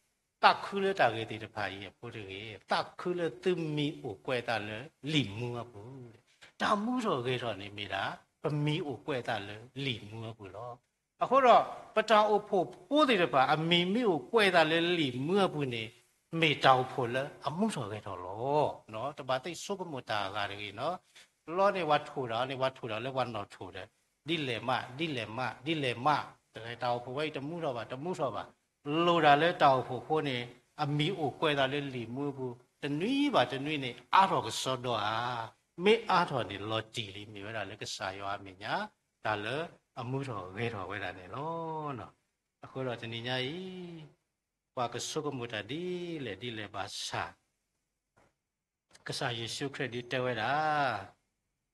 သးခုလၢတၢ်ဂ့ၤသ့ၣ်တဖၣ်အံၤအဃိတဂ့ၤ, သးခုလၢသုမံၤအိၣ်ကွဲးသးလၢလံာ်မူအပူၤ. တၢ်မူထီၣ်ဂဲၤထီၣ်န့ၣ်မ့ၢ်ဒၣ် ပမံၤအိၣ်ကွဲးသးလၢလံာ်မူအပူၤလီၤ. အဃိဒီး ပတၢ်အိၣ်ဖှိၣ်ဖိသ့ၣ်တဖၣ် အမံၤမ့ၢ်အိၣ်ကွဲးသးလၢလံာ်မူအပူၤန့ၣ် မ့ၢ်တၢ်အိၣ်ဖှိၣ်လၢအမူထီၣ်ဂဲၤထီၣ်လီၤ. တဘၣ်သ့ၣ်ဆိကမိၣ်တၢ်အဂၤတဂ့ၤနီၤ. လီၤန့ၣ် ပှၤထိၣ်တၢ်န့ၣ် ပှၤထိၣ်တၢ်လၢပှၤနီၢ်ထိၣ်ဒီး ဒ်လဲၣ်မး ဒ်လဲၣ်မး ဒ်လဲၣ်မး, တၢ်အိၣ်ဖှိၣ်ဝဲအံၤတမူထီၣ်ဘၣ် တမူထီၣ်ဘၣ်. လိၣ်တၢ်လၢတၢ်အိၣ်ဖှိၣ်ဖိန့ၣ် အမံၤအိၣ်ကွဲးသးလၢလံာ်မူအပူၤ တနွံဘၣ်တနွံန့ၣ် အါထီၣ်ကစီဒီဧါ. မ့ၢ်အါထီၣ်န့ၣ် လီၤတံၢ်လံ မ့ၢ်ဝဲဒၣ်လၢကစၢ်ယွၤအမဲာ်ညါ တၢ်လၢအမူထီၣ်ဂဲၤထီၣ်ဝဲဒၣ်န့ၣ်လီၤ. အဃိဒီးတနံၤညါအံၤ ပှၤကဆိကမိၣ်တၢ်ဒ်လဲၣ်ဒ်လဲၣ်ဘၣ်ဆၣ် ကစၢ်ယ့ၣ်ၡူးခရံာ်ဒုးတဲဝဲဒၣ်,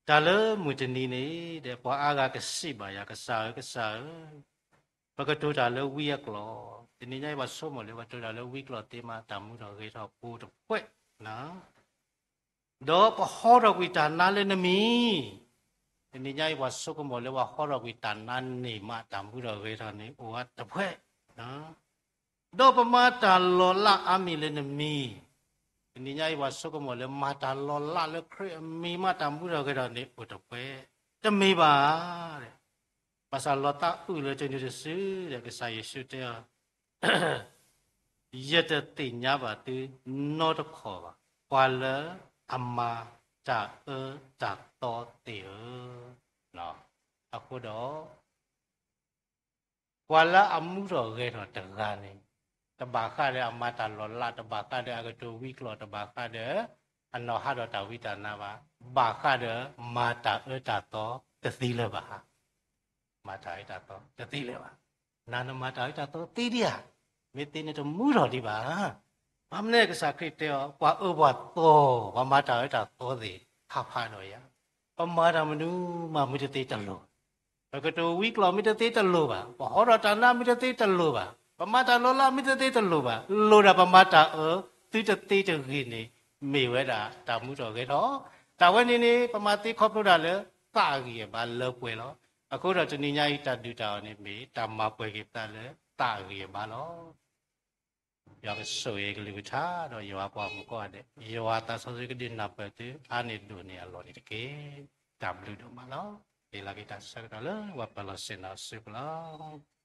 တၢ်လၢမုၢ်တနံၤန့ၣ် ဒီးပှၤအါဂၤကစံးဘၣ်ယၤ, ကစၢ်ဧၢ, ကစၢ်ဧၢ, ပကတိၤတၢ်လၢဝံအကျိာ်, တနံၤညါအံၤပှၤဆိကမိၣ်လၢပှၤတိၤတၢ်လၢဝံကျိာ်သ့မး တၢ်မူထီၣ်ဂဲၤထီၣ်ပူၤတဖှဲး ဒီးပဟီထီၣ်ကွံာ်တၢ်နါလၢနမံၤ, တနံၤညါအံၤပှၤဆိကမိၣ်လၢပှၤဟီထီၣ်ကွံာ်တၢ်နါန့ၣ်မး တၢ်မူထီၣ်ဂဲၤထီၣ်န့ၣ်အိၣ်ဝဲတဖှဲး ဒီးပမၤတၢ်လီၤလးအါမံၤလၢနမံၤ, တနံၤညါအံၤပှၤဆိကမိၣ်လၢမၤတၢ်လီၤလးလၢခရံာ်အမံၤမး တၢ်မူထီၣ်ဂဲၤထီၣ်န့ၣ်အိၣ်တဖှဲး, တမ့ၢ်ဘၣ်. ဘၣ်ဆၣ်လီၤသးအုးလၢတနံၤတစုဒီး ကစၢ်ယ့ၣ်ၡူးတဲအီၤ ယတသ့ၣ်ညါဘၣ်သုနီတခီၣ်ဘၣ်, ပှၤလၢအမၤတၢ်အၢတၢ်သီသ့ၣ်ဧၢ. အဃိဒီး ပှၤလၢအမူထီၣ်ဂဲၤထီၣ်တဂၤန့ၣ်, တဘၣ်ဃးဒီးအမၤတၢ်လီၤလး, တဘၣ်ဃးဒီးအကတိၤဝံကျိာ်, တဘၣ်ဃးဒီးအနီၢ်ဟးထီၣ်တၢ်ဝံတၢ်နါဘၣ်, ဘၣ်ဃးဒီးမၤတၢ်အၢတၢ်သီတသ့လၢၤဘၣ်. မၤတၢ်အၢတၢ်သီတသ့လၢၤဘၣ်. နၤနမၤတၢ်အၢတၢ်သီသ့ဒံးဧါ. မ့ၢ်သ့န့ၣ်တမူထီၣ်ဒံးဘၣ်. ဘၣ်မနုၤလဲၣ် ကစၢ်ခရံာ်တဲအီၤ ပှၤအၢပှၤသီ, ပှၤမၤတၢ်အၢတၢ်သီသ့ၣ် ခါဖးဒီးယၤ, ပမၤတၢ်မနုၤမးမ့ၢ်တသ့တလိၤ, ပကတိၤဝံကျိာ်မ့ၢ်တသ့တလိၤဘၣ်, ပဟးထီၣ်တၢ်နါမ့ၢ်တသ့တလိၤဘၣ်, ပမၤတၢ်လီၤလးမ့ၢ်တသ့တလိၤဘၣ်, လိၣ်ဒၣ်ပမၤတၢ်အၢသုတသ့တဂ့ၤန့ၣ်, မ့ၢ်ဝဲဒၣ်တၢ်မူထီၣ်ဂဲၤထီၣ်. တၢ်ဝဲန့ၣ်န့ၣ် ပမၤသ့ခီဖျိဒၣ်လၢသးအဂံၢ်အဘါလၢပှဲၤလီၤ. အဃိဒီးတနံၤညါအံၤတၢ်ဒုးတၢ်အီၣ်န့ၣ်မ့ၢ်တၢ်မၤပှဲၤက့ၤပသးလၢသးအဂံၢ်အဘါလီၤ. ယွၤကဆိၣ်ဂ့ၤကလုၢ်ကထါဒီးယွၤပှၤမုၣ်ကိးဂၤဒဲး, ယွၤသးစီဆှံကဒုးနၢ်ပၢၢ်သုအါန့ၢ်ဒိၣ်န့ၢ်အလီၢ်န့ၣ်တက့ၢ်. တၢ်ဘျုးဒိၣ်မးလီၤ. ဟ့ၣ်လီၤက့ၤတၢ်ဆၢကတီၢ်လၢပှၤပၢၤလီၢ်ဆ့ၣ်နီၤစုပူၤလီၤ.